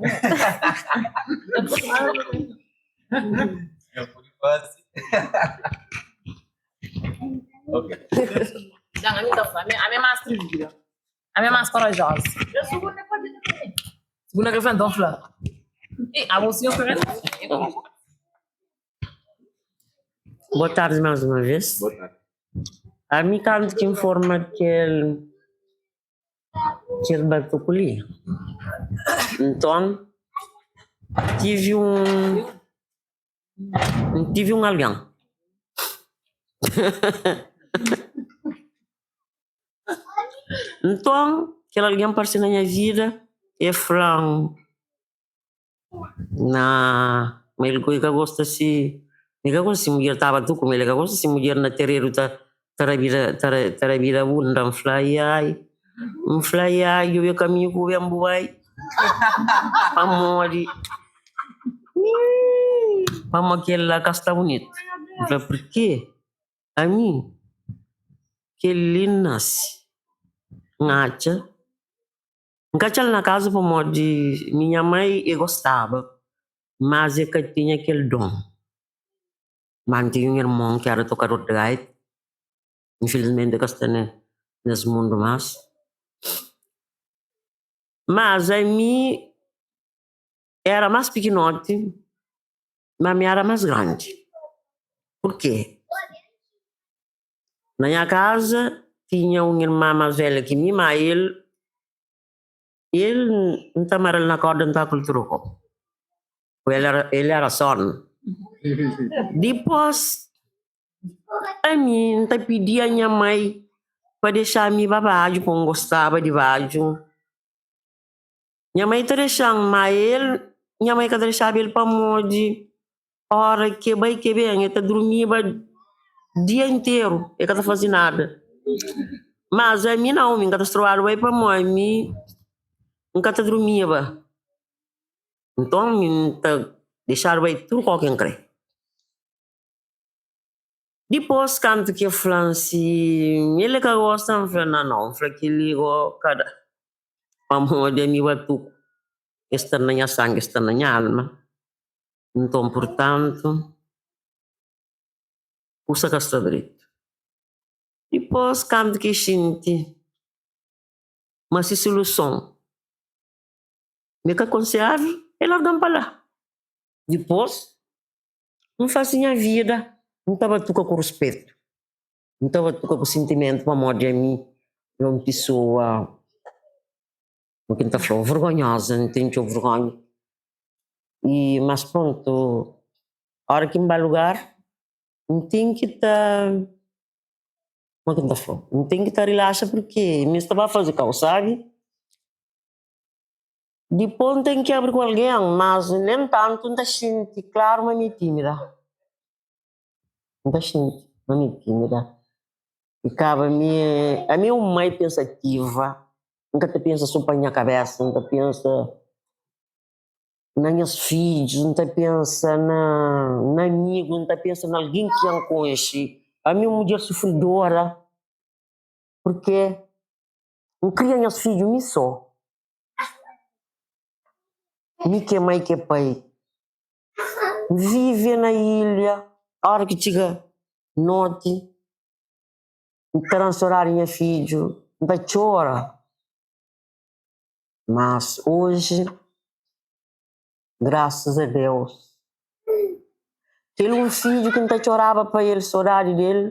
Eu pude fazer. Ok. Não, ami ta fla, ami é mais atrevida. Ami é mais corajosa. Segunda que então fla. E a você eu quero. Boa tarde mais uma vez. Boa tarde. Ami kantu ki N forma kel Kel batuku li. Nton, tive un N tive un algen. Nton, kel algen parse na nha vida, e fla-m. Na ma el ka gosta si mi ka gosta si mudjer taba tu ku mi el ka gosta si mudjer na tereru ta ta rabida ta rabida bunda n fla ai ai n fla ai ai djobe kaminhu ku ben bu bai pamodi pamodi kel la ka sta bunitu n fla purke ami kel li n nasi n atxa N ka atxa-l na kaza pamodi minha mai e gostaba, mas e ka tinha kel don. Má N tinha un irmon ki éra tokador di gaita, infilismenti e ka sta nes mundu más. Mas ami éra más pikinoti, má mi éra más grandi. Purkê? Na nha kaza tinha un irma más velha ki mi, má el, el N ta mara-l na korda N ta ku-l tudu kopu. El éra, el éra sórnu. Dipôs, ami N ta pidia nha mai pa dexa-mi ba badju, pa N gostaba di badju. Nha mai ta dexa-m, má el, nha mai ka ta dexaba el pamodi Ora ke bai ke ben e ta durmiba dia interu e ka ta faze nada. Mas ami nau, mi N ka ta strobadu bai pamodi ami N ka ta durmiba. Nton mi N ta dexadu bai tudu kau ki N kre. Dipôs kantu ki el fla-m si el ka gosta, N fla, Nau, nau, N fla kel-li gó ka da. Pamodi ami batuku, es sta na nha sangi, es sta na nha alma. Nton, purtantu, kusa ka sta dretu. Dipôs kantu ki xinti ma si suluson mi ka konsiavi, el larga-m pa la. Dipôs, N fase nha vida, N ta batuka ku ruspetu, N ta batuka ku sintimentu pamodi ami é un pisoa, kuma ki N ta fla-u, vergonhoza, N ten txeu vergonha. I mas prontu, ora ki N ba lugar, N ten ki ta, kuma ki N ta fla-u, N ten ki ta rilaxa purki mi sta ba faze kau sabi. Dipôs N ten ki abri ku algen, mas nen tantu N ta xinti klaru ma mi é tímida. N ta xinti ma mi é tímida. I kaba mi é, ami é un mai pensativa, N ka ta pensa so pa nha kabésa, N ta pensa na nhas fidjus, N ta pensa na na amigu, N ta pensa na algen ki N konxe. Ami é un mudjer sufridora, purkê N kria nhas fidju mi so. Mi ki é mai ki é pai. N vive na ilha, óra ki txiga noti, N ta da-m sodadi nha fidju, N ta txora. Mas oji, grasas a Deus, kel un fidju ki N ta txoraba pa el, sodadi del,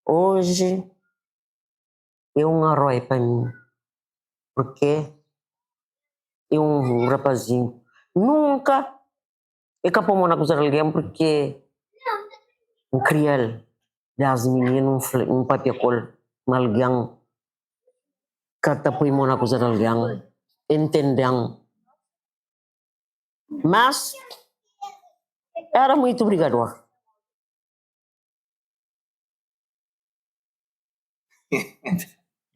oji é un arói pa mi, purkê é un rapazinhu. Nunka e ka pô mô na kuza di algen, purkê N kria-l désdi mininu, N papia ku el ma algen ka ta poi mô na kuza di algen, e ntende-m. Mas éra muitu brigador.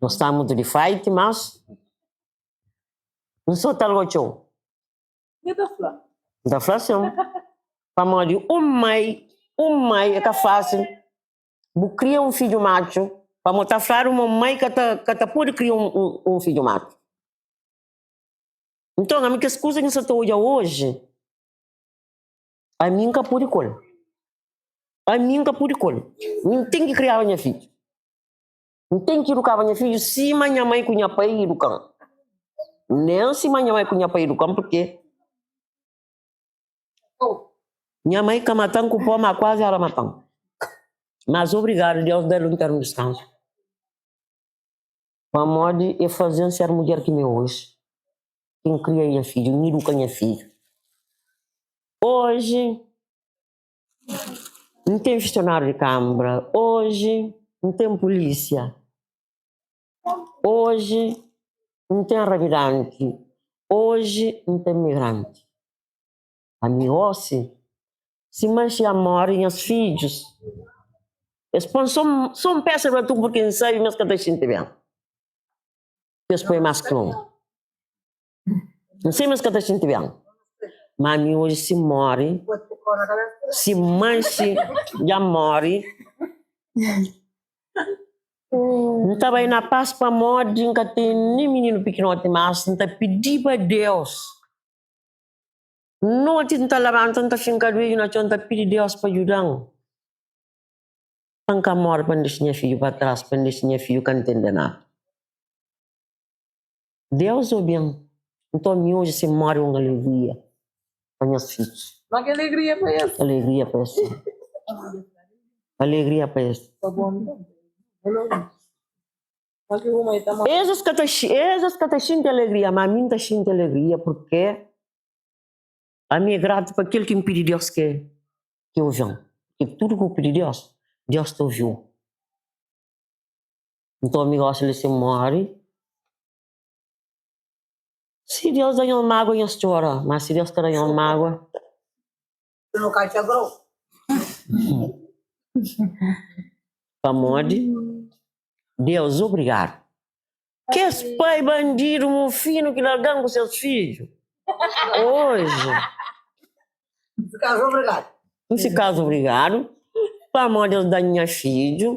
Gostaba mutu di fight, mas N sota algo txeu. Nhu ta fla? N ta fla sin. Pamodi un mai, un mai é ka fásil bu kria un fidju matxu, pamodi ta fladu ma un mai ka ta ka ta pode kria un un fidju matxu. Nton ami kes kuza ki N sa ta odja oji, ami N ka pode ku el. Ami N ka pudi ku el. N ten ki kriaba nha fidju. N ten ki idukaba nha fidju sima nha mai ku nha pai iduka-m. Nen sima nha mai ku nha pai iduka-m purkê nha mai ka mata-m ku pó, má kuazi ela mata-m. Mas obrigadu, Deus da-l un termu diskansu. Pamodi e faze-m ser mudjer ki mi é oji. Ki N kria nha fidju, N iduka nha fidju. Oji. N ten funsionáriu di kanbra oji, N ten pulísia oji, N ten rabidanti oji, N ten migranti. Ami gósi, si manxe ya móre nhas fidjus, es pô-m sô un pésa di batuku purki N sabe ma es ka ta xinti ben. Es poi más ki un. N sei ma es ka ta xinti ben, ma ami oji si N móre, si N manxe dja N móre, N ta bai na pas pamodi N ka ten nen mininu pikinoti mas, N ta pidiba Deus, noti N ta labanta N ta finka duedju na txon N ta pidi Deus pa djuda-m pa N ka móre pa N dexa nha fidju pa tras, pa N dexa nha fidju ka ntende nada. Deus obi-m, nton mi oji si N móre un alegria pa nhas fidjus. Ma ki alegria pa es? Alegria pa es. Alegria pa es. Es ka ta es ka ta xinti alegria, ma ami N ta xinti alegria purke ami é gratu pa kel ki N pidi Deus ke ke ovi-m. Purke tudu ki bu pidi Deus, Deus ta ovi-u. Nton mi gosi li si N móre, si Deus da nhos mágua nhos txora, má si Deus ka da nhos mágua. Pamodi Deus obrigadu. Kes pai bandidu mufinu ki larga-m ku ses fidju oji. N fika obrigadu. Pamodi es da-m nha fidju,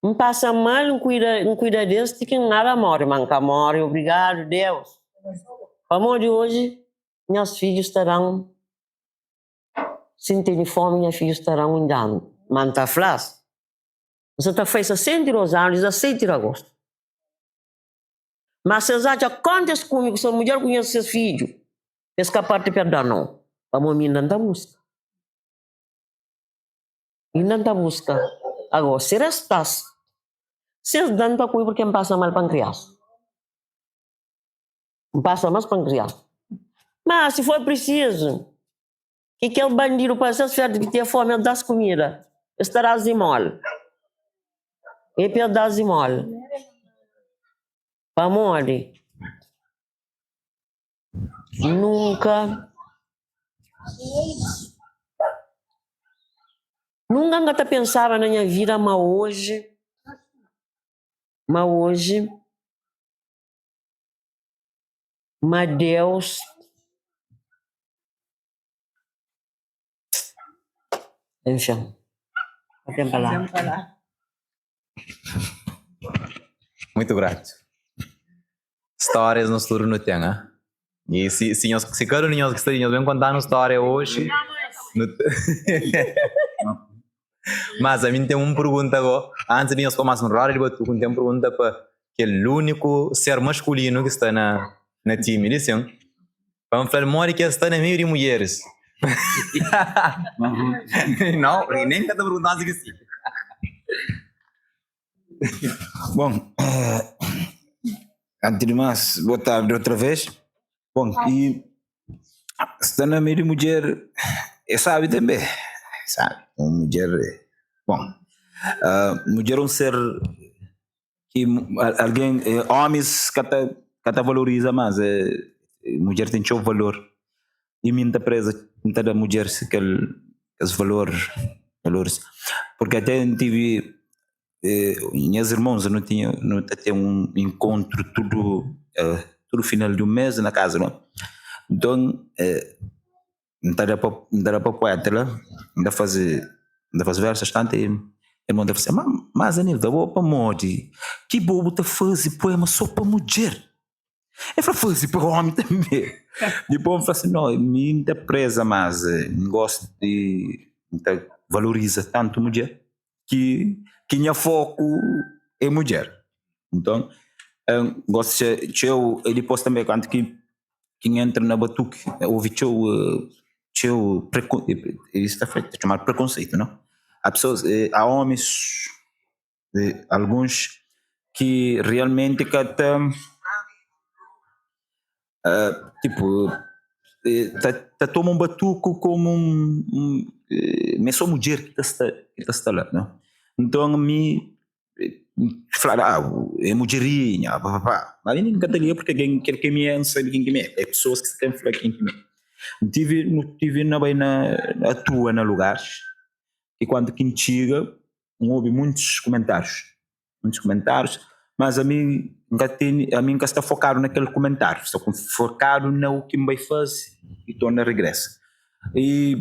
N pasa mal, N kuida, N kuida des ti ki N aba móre, má N ka móre, obrigadu Deus. Pamodi oji nhas fidjus ta da-m, si N tene fómi nha fidjus ta da-m un janta. Má N ta fla-s, N sa ta fai 62 anu 17 di agostu. Má si es atxa kónta es kume ku ses mudjer ku nhas ses fidju, es ka parti perdon nau, pamodi mi inda N ta buska. Inda N ta buska. Ago, si restas, si es da N ta kume purke N pasa mal pa N krias. N pasa mas pa N krias. Ma, si for prisizu, ki kel bandidu pa ses ferdi ki ten fomi, es da-s kumida, es ta da-s zimóla. E pa es da-s zimóla. Pamodi? Nunka Nunka N ka ta pensaba na nha vida ma oji Ma oji Ma Deus Enfin Ka ten palavra. Muito grato. Stórias nos tudu nu ten, ah? E si, si, nhos, si kada un di nhos ki sta li, nhos ben konta-nu stória oxi, nu Mas ami N ten un pergunta go, antis di nhos pô mas un roda di batuku, N ten un pergunta pa kel úniku ser maskulinu ki sta na, na timi li, sin. Pa N fla-l modi ki el sta na meiu di mudjeris. Nau, nen N ka ta pergunta antis ki si. Bom, antes de mais, boa tarde outra vez. Bom, e sta na meio de mulher, é sabe também, sabe, uma mulher, bom, uh, mulher é um ser que alguém, homens ka ta, ka ta valoriza mas, mulher tem txeu valor e mi nta preza, nta da mulher kel es valor, valores, porque até N tive nhas irmons nu tinha nu ta ten un enkontru tudu tudu final di un mes na kaza no nton N ta da pa N ta da pa pueta la N ta faze N ta faze versu bastante irmon ta fla ma mas Anilton abo pamodi ki bo bu ta faze puema so pa mudjer El fla, faze pa omi tanbe. Dipos N fla si, no, mi N ta preza mas, N gosta di, N ta valoriza tantu mudjer ki ki nha foku é mudjer. Nton, N gosta txeu, e dipos tanbe kantu ki ki N entra na batuki, ovi txeu txeu prekon, isu ta txomadu prekonseitu, no? Há pesoas, há omis. alguns ki realmenti ka ta tipo ta toma un batuku komu un ma é so mudjer ki ta sta ki ta sta la no nton mi fladu ah é mudjerinha papapá ma mi ka ta liga porque kel ki mi é N sabe ken ki mi é é pesoas ki ta fla ken ki mi é N tive nu tive na bai na atua na lugaris i kantu ki N txiga N obi muntus kumentárius, muntus kumentárius, mas ami N ka tene, ami N ka sta fokadu na kel kumentáriu, sta fokadu na u ki N bai faze i torna regresa. I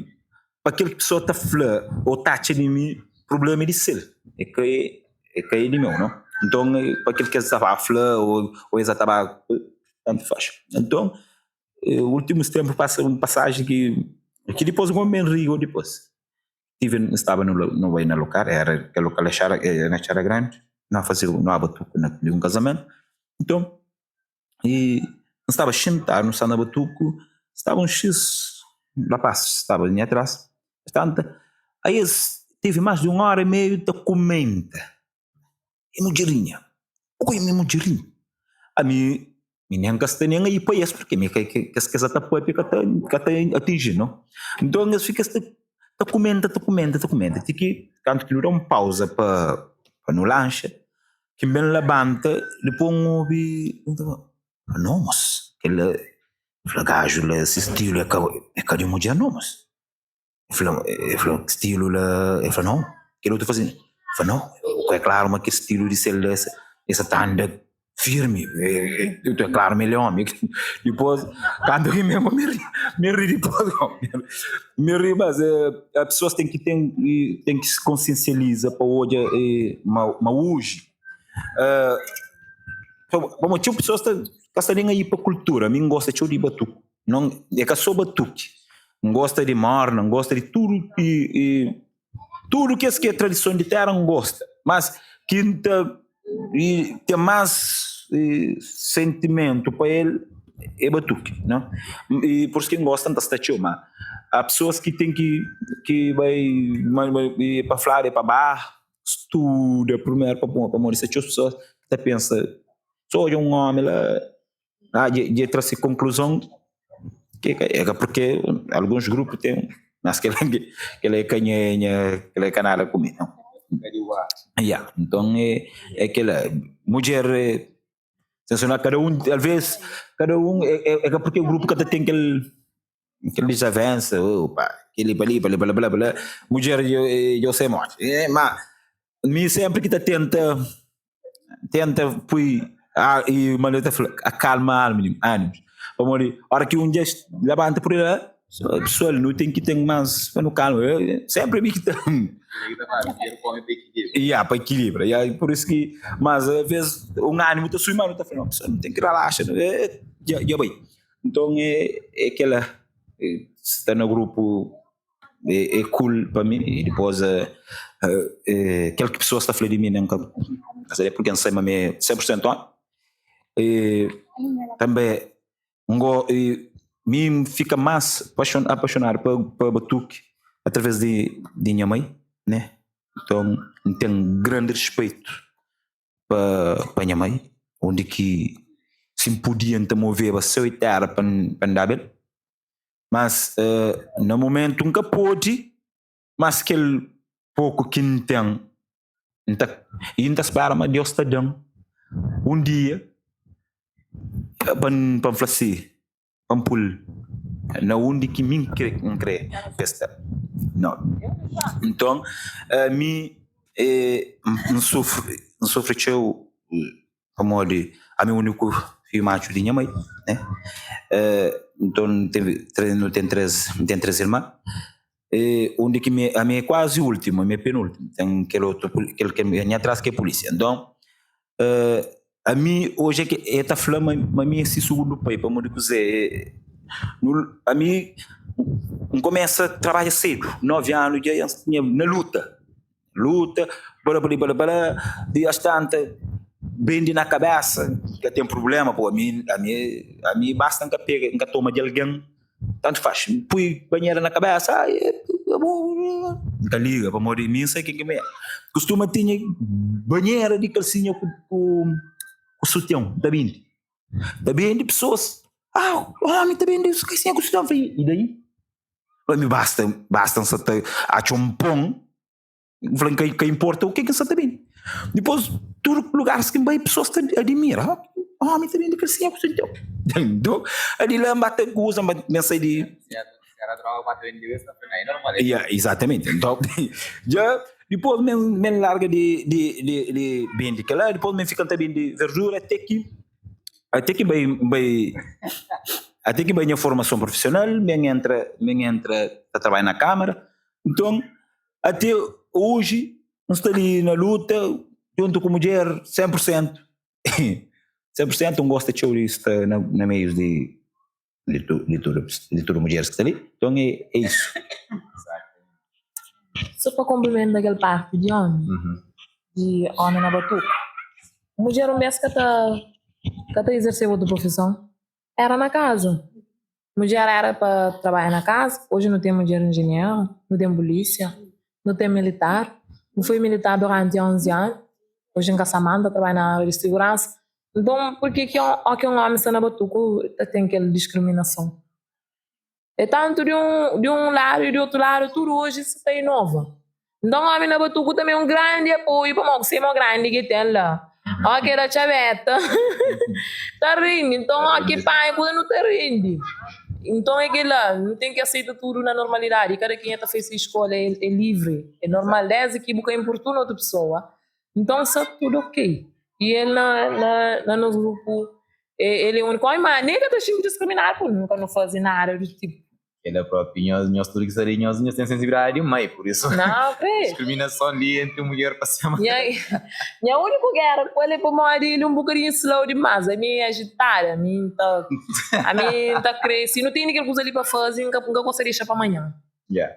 pa kel ki pesoa ta fla o ta atxa di mi, prublema é di sel, é ka é ka é di meu, no. Nton pa kel ki es ta ba fla o es ta ba, tantu faz. Nton últimus ténpu pasa un pasaji ki ki dipôs N ben rigo dipôs. Tive N staba no no bai na lokal era kel lokal é na Txada Grandi no faze no aba tuku na di un kazamentu nton i N staba xintadu no sta na batuku staba un xis rapaz staba nha tras tanta aí es tive mas di un ora i meiu ta kumenta. É mudjerinha. Oi, mi mudjerinha. Ami, mi nen ka sta nen aí pa es, porque mi ka kes kes ta papia ka ta ka ta atingi no. Nton es fika ta ta kumenta, ta kumenta, ta kumenta, ti ki kantu ki nu da un pauza pa pa nu lanxa, ki N ben labanta, dipos N obi, N ta fla, no mos, kel-la, fla gaju la, si stilu é ka é ka di mudjer no mos. El fla, el fla, stilu la, el fla nau, kel otu fla si, el fla nau, é klaru ma kel stilu di sel la, el sa ta anda Firmi, é klaru ma el é omi. Dipôs, kantu ki mi mi ri dipôs, mi ri mas pesoas ten ki ten ten ki se konsiensializa pa odja ma oji pamodi txeu pesoas ta ka sta nen aí pa kultura. Mi N gosta txeu di batuku, non é ka sô batuki, N gosta di morna, N gosta di tudu i Tudu kes ki é tradison di téra N gosta, mas ki N ta ten más sentimentu pa el é batuki, no? I pur isu ki N gosta N ta sta txeu, ma há pesoas ki ten ki ki bai pa fladu é pa ba studa primeru pamodi sta txeu pesoas ki ta pensa so odja un omi la. Ah, dje, dje tra se konkluzon ke ka, é ka porque alguns grupo tem, mas kel kel é ka nha, nha, kel é ka nada ku mi, não. Yeah, então é, é kela, mudjer é, sensacional, cada um, alvez, cada um, é, é, é ka porque grupo ka ta tem kel, kel desavença, opa, keli pa li, pa li, pa la, pa la, pa la, mudjer djo, djo sai morte, é, ma mi sempre ki ta tenta tenta pui a i manera ta fla akalma animus pamodi ora ki un dja labanta por la pessoal nu ten ki ten mas pa nu kalma sempri mi ki ta ya pa ekilibra ya por isso ki mas a ves un animu ta subi mas nu ta fla no pessoal nu ten ki relaxa dja bai nton é kela sta na grupu É é cool pa mi e dipôs kel ki pesoas ta fla di mi nen ka sabe porque N sai ma mi é 100% omi e tanbe N go mi N fika mas apaixonadu pa pa batuki através di di nha mai né nton N ten grandi respeito pa pa nha mai undi ki si N podia N ta moveba séu e tera pa N pa N daba el. Mas na momentu N ka pode, mas kel poku ki N ten, N ta i N ta spera ma Deus ta da-m un dia pa N pa N fla si, pa N pô-l na undi ki mi N kre N kre pa el sta. Nton ami N sufri N sufri txeu. Pamodi ami é úniku fidju matxu di nha mai, né? Nton nu ten 3, nu ten 3 irman, e undi ki mi ami é kuazi últimu, ami é penúltimu, ten kel otu kel ki é nha tras ki é pulísia. Nton ami oji é ke el ta fla ma mi é si sugundu pai, pamodi kuzê? Ami N kumesa trabadja sedu, 9 anu dja N tinha na luta. Luta, bala bala bala bala, di as tanta bendi na kabesa, ka ten problema po, ami ami ami basta nka pega nka toma di algen, tantu faz, pui banhera na kabesa, nka liga pamodi mi nsa ken ki mi é, kustuma tinha banhera di kalsinha ku ku sutian ta bindi, ta bindi pesoas, ah omi ta bindi kalsinha ku sutian, i daí? Pa mi basta, basta N sa ta atxa un pon, N fla ka, ka importa o ke ki N sa ta bende. Dipôs, tudu lugaris ki N bai, pesoas ta adimira, oh, omi ta bende kalsinha ku sutian. Nton, di la N ba ta uza, N ba ben sai di. Ya, izatamenti. Nton, dja dipôs mi N larga di, di, di, di bende kila, dipôs mi fika ta bende verdura te ki. Ate ki bai bai ate ki bai nha formason profissional mi N entra mi N entra ta trabadja na kamara nton ate oji N sta li na luta djuntu ku mudjer 100 pur sentu 100 pur sentu N gosta txeu di sta na na meius di di tudu di tudu mudjeris ki sta li nton é isu. So pa konplimenta kel parti di omi di omi na batuku. Mudjer un bes ka ta ka ta izerseba otu profison, era na kaza. Mudjer era pa trabadja na kaza, oji nu ten mudjer injinheru, nu ten pulisia, nu ten militar. N fui militar duranti 11 anu, oji N ka sta más, N ta trabadja na ária di siguransa. Nton, purki ki óki un ómi sta na batuku ta ten kel diskriminason? É tantu di un di un ladu i di otu ladu, tudu oji sa ta inova. Nton, ómi na batuku tanbê é un grandi apoiu pamodi ku se mô grandi ki ten la, óki el da txabéta ta rindi. Nton, óki panha kuza nu ta rindi. Nton, é kel-la, nu ten ki aseita tudu na normalidadi. Kada kenha ta fase se skolha, é livri, é normal, désdi ki bu ka inportuna otu pesoa. Nton, sta tudu ok. I el na na na nos grupu el é úniku omi, ma nen ka ta xinti diskriminadu pur nunka nu faze nada di tipu. Kela propi nhos nhos tudu ki sta li nhos nhos ten sensibilidadi di mai pur isu Nau kre. diskriminason li entri mulher pa ser Nha nha úniku géra ku el é pamodi el é un bokadinhu slow dimás ami é ajitada ami N ta ami N ta kre si nu tene kel kuza li pa faze N ka N ka gosta dexa pa manhan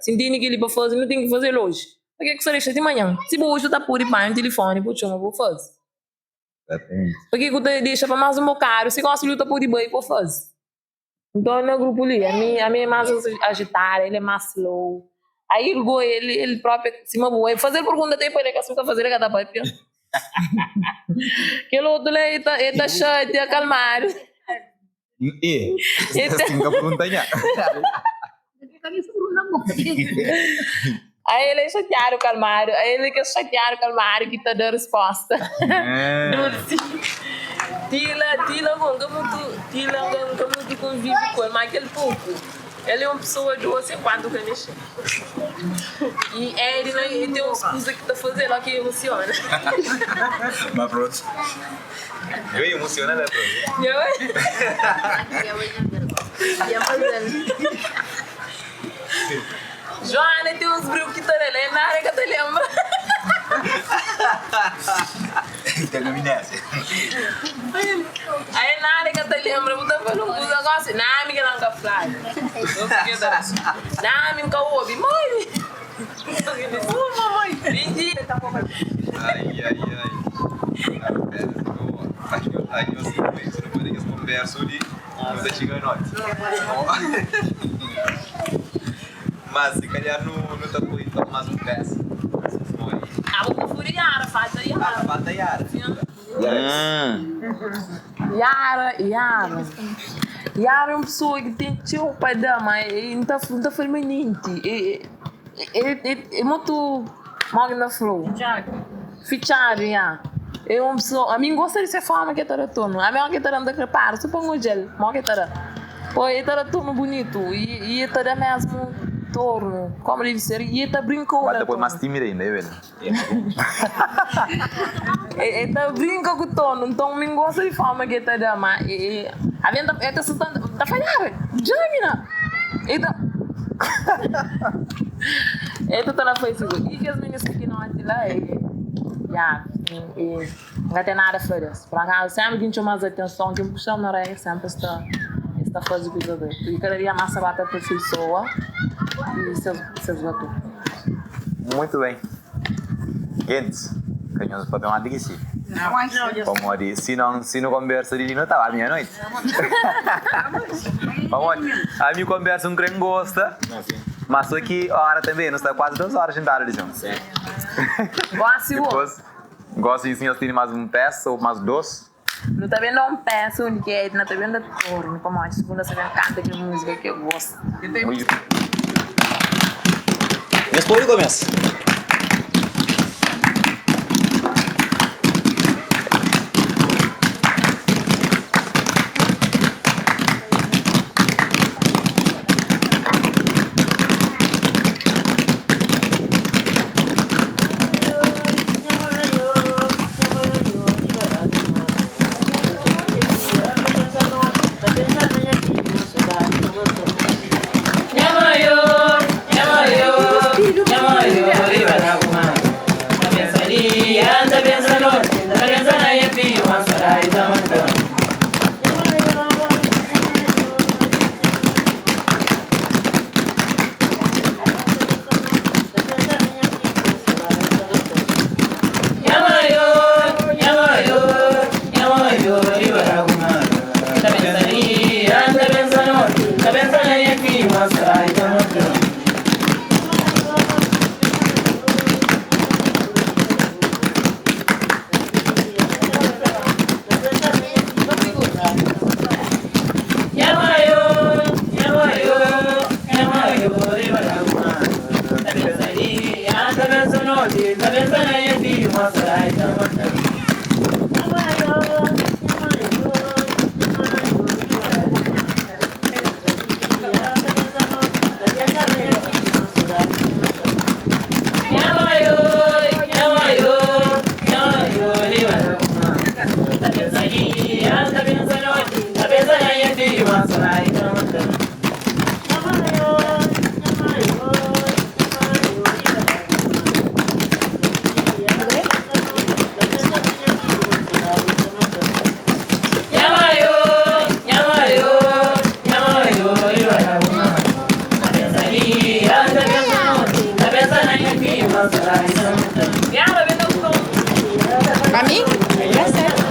si N tene kel-li pa faze nu ten ki faze-l oji pa ke ku sta dexa ti manhan si bo oji bu ta pode panha un tilifoni bu txoma bu faze. Pa ke ku ta dexa pa más un bokadu si gosi li bu ta pode bai pa faze. Nton na grupu li ami ami é más ajitada el é más slow aí el go el el propi sima bu el fazel pergunta até pa el ka sabe fazel el ka ta papia kel otu la el ta el ta xatia kalmadu E si nka pergunta nha. Aí el é xatiadu kalmadu aí el é kel xatiadu kalmadu ki ta da risposta dulsi Tila Tila go nka mutu Tila nka nka mutu konvivi ku el ma kel poku el é un pesoa dosi enkuantu ka mexe i Edna el ten uns kuza ki ta faze-l o ki emosiona. Ma prontu Eu emociona la prontu. Joana tem uns briu ki ta da-l, el nada ka ta lenbra. Ten amnésia. Ael nada ka ta lenbra, bu ta fla-l un kuza gosi, na mi kel-la N ka fladu. Na mi N ka obi. Mãe! Mentira! Ai, ai, ai. Ai, nhos, si nu poi kes konversu li. Nu ta txiga noti. Mas si kalhar nu nu ta poi então mas um pesa. Ah, bu konfundi Yara, falta Yara. Ah, falta Yara. Yara, Yara. Yara é un pessoa ki ten txeu pa da, ma N ta N ta fla-l manenti. É mutu, modi ki N ta fla-u? Fitxadu, ya. É un pesoa, ami N gosta di se forma ki el ta da tornu. Ami óki el ta da, N ta kre para so pa N odja-l modi ki el ta da. Po, el ta da tornu bunitu i el ta da mesmu tornu komu devi ser i el ta brinka ku Ba ta poi más tímida inda, é bel? El ta brinka ku tornu. Nton, mi N gosta di forma ki el ta da, ma ami el ta sta ta falhaba, dja mina! El ta El ta ta na Facebook. I kes minis pikinoti la e ya e N ka ten nada fla des. Por akazu senpri ki N txoma-s atenson, ki N puxa-s na oreia, senpri es ta es ta faze kuza dretu. I kada dia más ta ba ta aperfeisoa i ses ses batuku. Muito bem. Gentis, ka nhos papia más di ki si. Pamodi si non, si nu konbersa di li nu ta ba mia noiti. Pamodi ami konbersa un kre N gosta, ma so ki ora tanbe nu sta kuazi 2 ora xintadu li sin. Gosi bo. Dipos, gosi si nhos tene mas un pesa ou mas dos. Nu ta ben da un pesa undi ki Edna ta ben da tornu pamodi sugunda sa ben kanta kel musika ki el gosta. Nhos pode kumesa. Pa mi? Da sertu.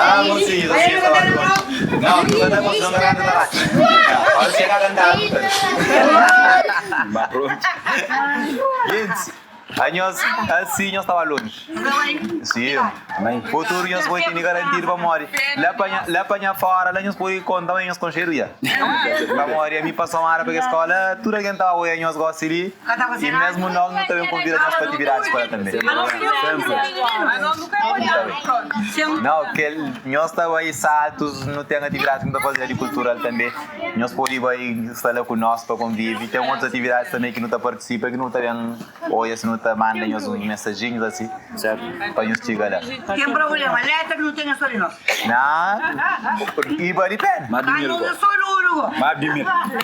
Ah, mocinhos, assim estava longe. Não, tu canta com não canta lá. Olha, chega a cantar. Mas pronto. Gente, aí nós, assim nós estava longe. Sim. Futuro nós foi ter garantido para morrer. Lá para fora, lá nós pode contar, mas nós com cheiro já. Para morrer, a mim passou uma hora para a escola, tudo alguém estava olhando, nós gosta ali. E mesmo nós não também convida nós para atividades escola também. Não, que nós estava aí saltos, não tem atividades que não fazer de cultural também. Nós podemos ir estar lá com nós para conviver. Tem outras atividades também que não tá participa, que não tá bem, olha, se não tá manda nós uns mensaginhos assim, certo? Para nós chegar lá. Tem problema, letra que não tem só de nós. Não, e vale pena. Ah, não, eu sou luro.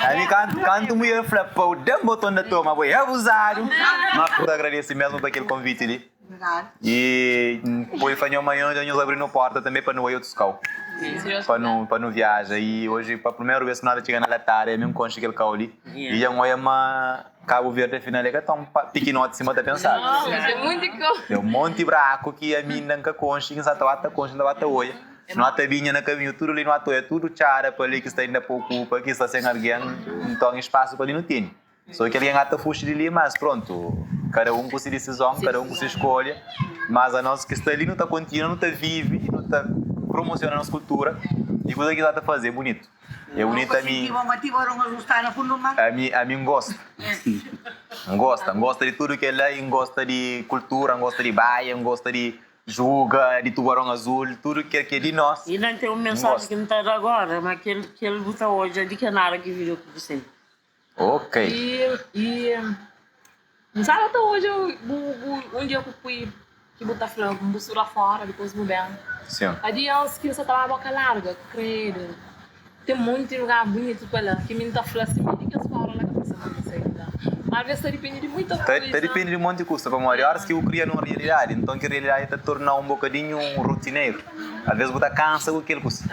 Aí canto, canto mulher fala, pô, dá um botão da toma, foi abusado. Mas agradeço mesmo por aquele convite ali. E foi fazer amanhã, já nos abrindo porta também para não ir outro cal. Para não viajar. E hoje, para a primeira vez que nós chegamos na Latária, mesmo com aquele cal ali. E já não é uma Cabo Verde, afinal, é que é tão pequenote em cima da pensar. Não, mas é muito coisa. Tem um monte de buraco que a mim nunca concha, que só tá concha, não tá olha. Não há tabinha no caminho, tudo ali não há toia, tudo tchara para ali que está ainda pouco, para que está sem alguém, então espaço para ali não tem. Só que alguém ata fuxe de ali, mas pronto, cada um com sua decisão, cada um com sua escolha, mas a nossa que está ali não está contínua, não está vive, não está promocionando a nossa cultura, e coisa que está a fazer, é bonito. É bonito a mim. A mim gosta. Gosta, gosta de tudo que é lá, gosta de cultura, gosta de baia, gosta de juga, de tubarão azul, tudo que é de nós. E não tem uma mensagem Gosto. que me está agora, mas que ele, que ele botou hoje, é de que nada que virou com você. Ok. E não sabe até hoje, eu, um dia que eu fui, que botar flor, um lá fora, depois vou bem. Sim. A dia que você tava a boca larga, credo. Tem muito lugar bonito para lá, que me tá falando assim, me que as fora lá que você não consegue dar. Mas às vezes depende de muita Tá, coisa. tá depende de um monte de custo. Para maior horas que eu cria numa realidade, então que a realidade está tornar um bocadinho um rotineiro. Às vezes você cansa com aquele custo.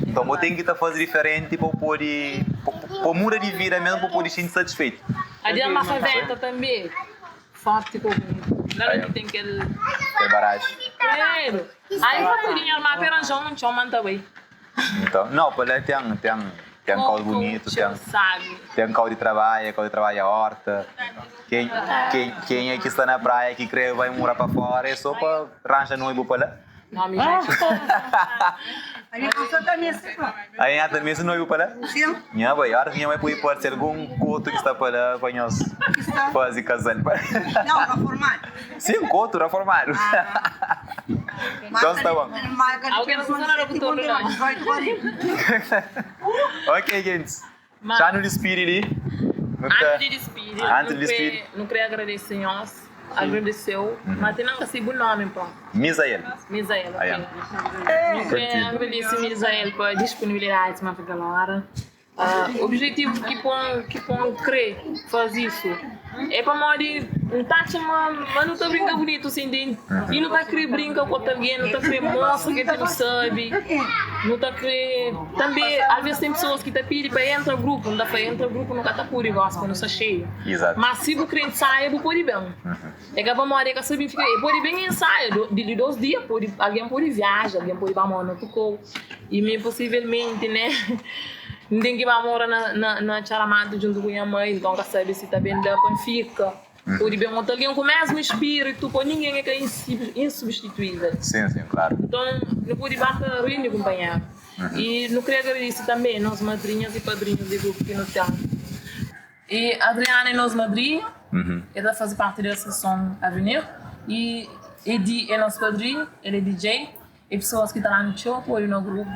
Então eu tenho que tá fazer diferente para poder, para mudar de vida mesmo, para poder se sentir satisfeito. A dia uma favela também, forte comigo. Lá onde tem aquele... É barragem. Credo. Aí eu fui armar peranjão, não tinha manta bem. Então, não, para lá tem um caldo bonito, tem Sabe? tem caldo de trabalho, caldo de trabalho a horta. Quem é que está na praia que crê vai morar para fora é só para rancha noivo para lá. Não, me já Aí entra mesmo noivo para lá? Sim. Minha mãe, agora minha mãe pode ser algum coto que está para lá para nós fazer casal. Não, reformado. Sim, coto reformado. Então está bom. Alguém não funciona no futuro, não. Ok, gente. Já no despide ali. Antes de despedir, Antes de despedir. não queria agradecer nós, agradeceu, mas tem não que o nome, pô. Misael. Misael, ok. Aí, Não queria agradecer Misael pela disponibilidade, mas pela hora. O objetivo que põe crê faz isso é para morrer um taxa mas não tá brinca bonito assim dentro e não tá querer brinca com alguém não tá querer mostra que não sabe não tá querer também às vezes tem pessoas que tá pedindo para entrar no grupo não dá para entrar no grupo não tá puro igual quando está cheio Exato. mas se o crente sai eu vou bem é que a morrer que sabe fica pode bem ensaio de 2 dias pode alguém pode viajar alguém pode ir para no tocou e me possivelmente né Ninguém que vai morar na Charamato junto com minha mãe, então já sabe se tá bem dá para fica. Pode bem montar alguém com o mesmo espírito, pô, ninguém é que é insubstituível. Sim, claro. Então, não pode bater rinho, companheiro. E não queria agradecer também nós madrinhas e padrinhos do grupo que nos tem. E a Adriana é nossa madrinha, ela faz parte da sessão Avenir. E Edi é nosso padrinho, ele é DJ. E pessoas que estão lá no show, ou no grupo,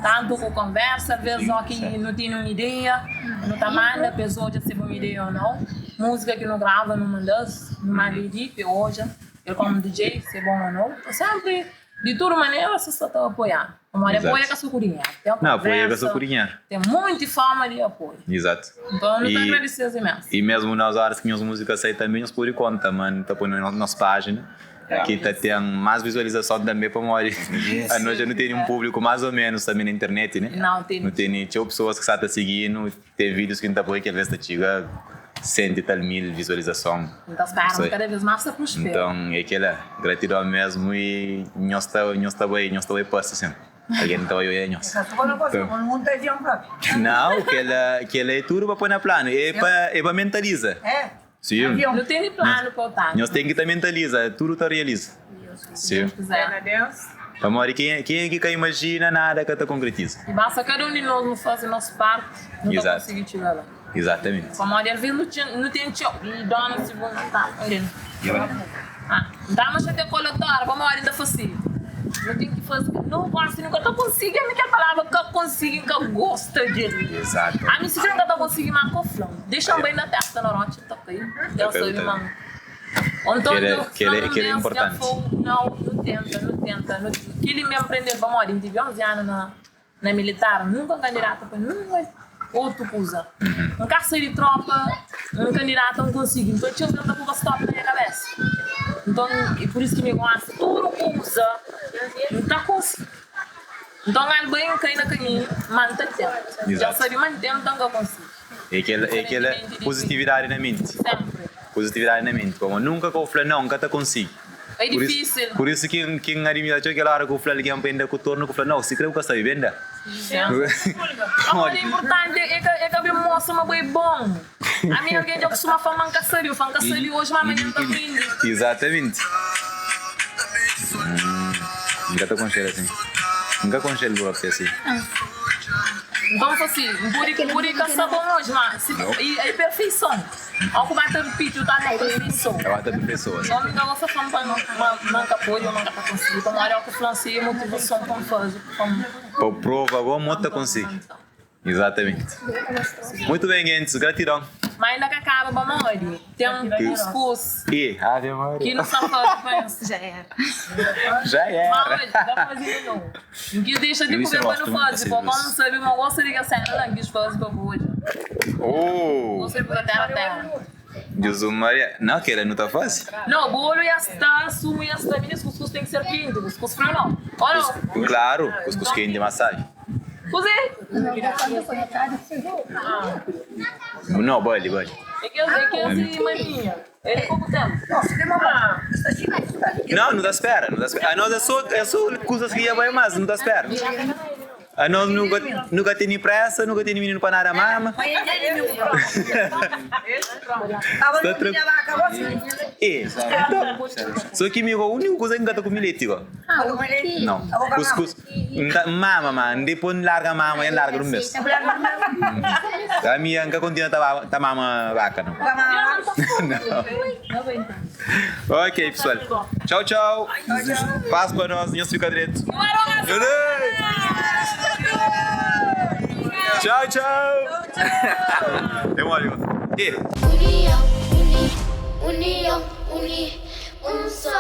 tanto com conversa, às vezes só que não tem uma ideia, não tá manda, a pessoa já se uma ideia ou não. Música que não grava, não manda, não manda Edi, que hoje, ele como DJ, se é bom ou não. Então, sempre, de toda maneira, você só está apoiando. Uma Exato. apoia com a sua corinha. Tem Não, apoia com a conversa, sua corinha. Tem muita forma de apoio. Exato. Então, eu não E- te agradecer imenso. E mesmo nas horas que minhas músicas saem também, nós podemos conta, mano, tá pondo na nossa página. Que tá tendo mais visualização também para morrer. A nós já não tem um público mais ou menos também na internet, né? Não tem. Não tem tinha pessoas que estão seguindo, tem vídeos que não tá por aí que às vezes tá chega cento e tal mil visualização. Então, esperamos Sei. cada vez mais a prosperar. Então, é aquela gratidão mesmo e nós está nós tá bem, nós tá bem posto assim. Algen ta bai oia nhos. Nau, kela kela é tudu pa poi na planu, é pa é pa mentaliza. Sim. Nu tene planu pa otaku. Nhos ten ki ta mentaliza, tudu ta realiza. Sim. Pamodi kenha kenha ki ka imajina nada ka ta konkretiza. I basta kada un di nos nu faze nos parti, nu ta konsigi txiga la. Exatamente. Pamodi alvês nu txen nu ten txeu i dona si bu ta onde ah nta ama xatia kolatória pamodi nta fase nu ten ki fase nu gosta nu ka ta konsigi ami kel palavra ka konsigi nka gosta del Exato. ami si kre nka ta konsigi ma ko fla dexa-m bai na testa na rotxa nta kai Deus sabe ma Ou nton Kel Deus kel fla un kel é bes dja importanti. fla-u nau nu tenta nu tenta nu kili mi aprende-l pamodi N tive 11 anu na Na militar nunka N kandidata pa ninhun otu kuza. N ka sai di tropa, N kandidata N konsigi. Nton txeu algen ta poba stop na nha kabesa. Nton e pur isu ki mi gosta tudu kuza N ta konsigi. Nton al bai N kai na kaminhu ma N ta tenta. Dja N sabe ma N tenta N ka konsigi. E kel e kel positividadi na menti. Senpri. Positividadi na menti. Pamodi nunka ka bu fla nau N ka ta konsigi. É difísil. Pur isu ki ki N adimira txeu kel óra ki bu fla algen pa N da ku tornu ku fla nau si kre bu ka sabe ben da. Pamodi é inpurtanti é ka é ka ben mostra ma bo é bon. Ami algen dja kustuma fla ma N ka sabe, bu fla N ka sabe oji ma amanhan N ta prende. Izatamenti. N ka ta konxe-l asin. N ka konxe-l propi asin. Nton N fla si, N pode N pode ka sta bon oji ma si é perfeison. Ó ku ba ta ripiti, u ta na perfeisoa. Eu ta perfeisoa, sim. Omi ka gosta fla-m pa ma N ka pode ou ma N ka ta konsigi. Pamodi ó ku fla-m si é motivason pa N faze, pa N. Pa bu prova bo mo ta konsigi. Exatamente. Muito bem, gentis. Gratidon. Ma inda ka kaba pamodi ten kuskus E Ave Maria. ki nu sta faze pa es. Já era. Já era. Ma oi, da faze di novu. N kis dexa di kume pa nu faze, pa como N sabe ma gosta di kel sena la, N kis faze pa bu odja. Oh! Gosta di kuza tera tera. Jesus Maria, não, kela nu ta faze. Não, bolo ya sta, sumu ya sta, minis kuskus ten ki ser kenti, kuskus frio não. Ou não? Claro, kuskus kenti mas sabi. Kuzê? Não, bali, bali. É kes, é kes di maminha. É di poku tempu. Não, nu ta spera, nu ta spera. Anos é so, é so kuzas ki ya bai mas, nu ta spera. Anos nu ka, nu ka tene presa, nu ka tene mininu pa nada mama. Sta tra... E, então, so ki mi go, úniku kuza ki N ka ta kumi leti go. Não, kuskus. N ta mama ma N dipôs N larga mama N larga di un bês. Ami N ka kontinua ta ba ta mama baka nau. Ok pesoal txau txau pas pa nos nhos fika dretu. Txau txau. Union, uni, union, uni, un só.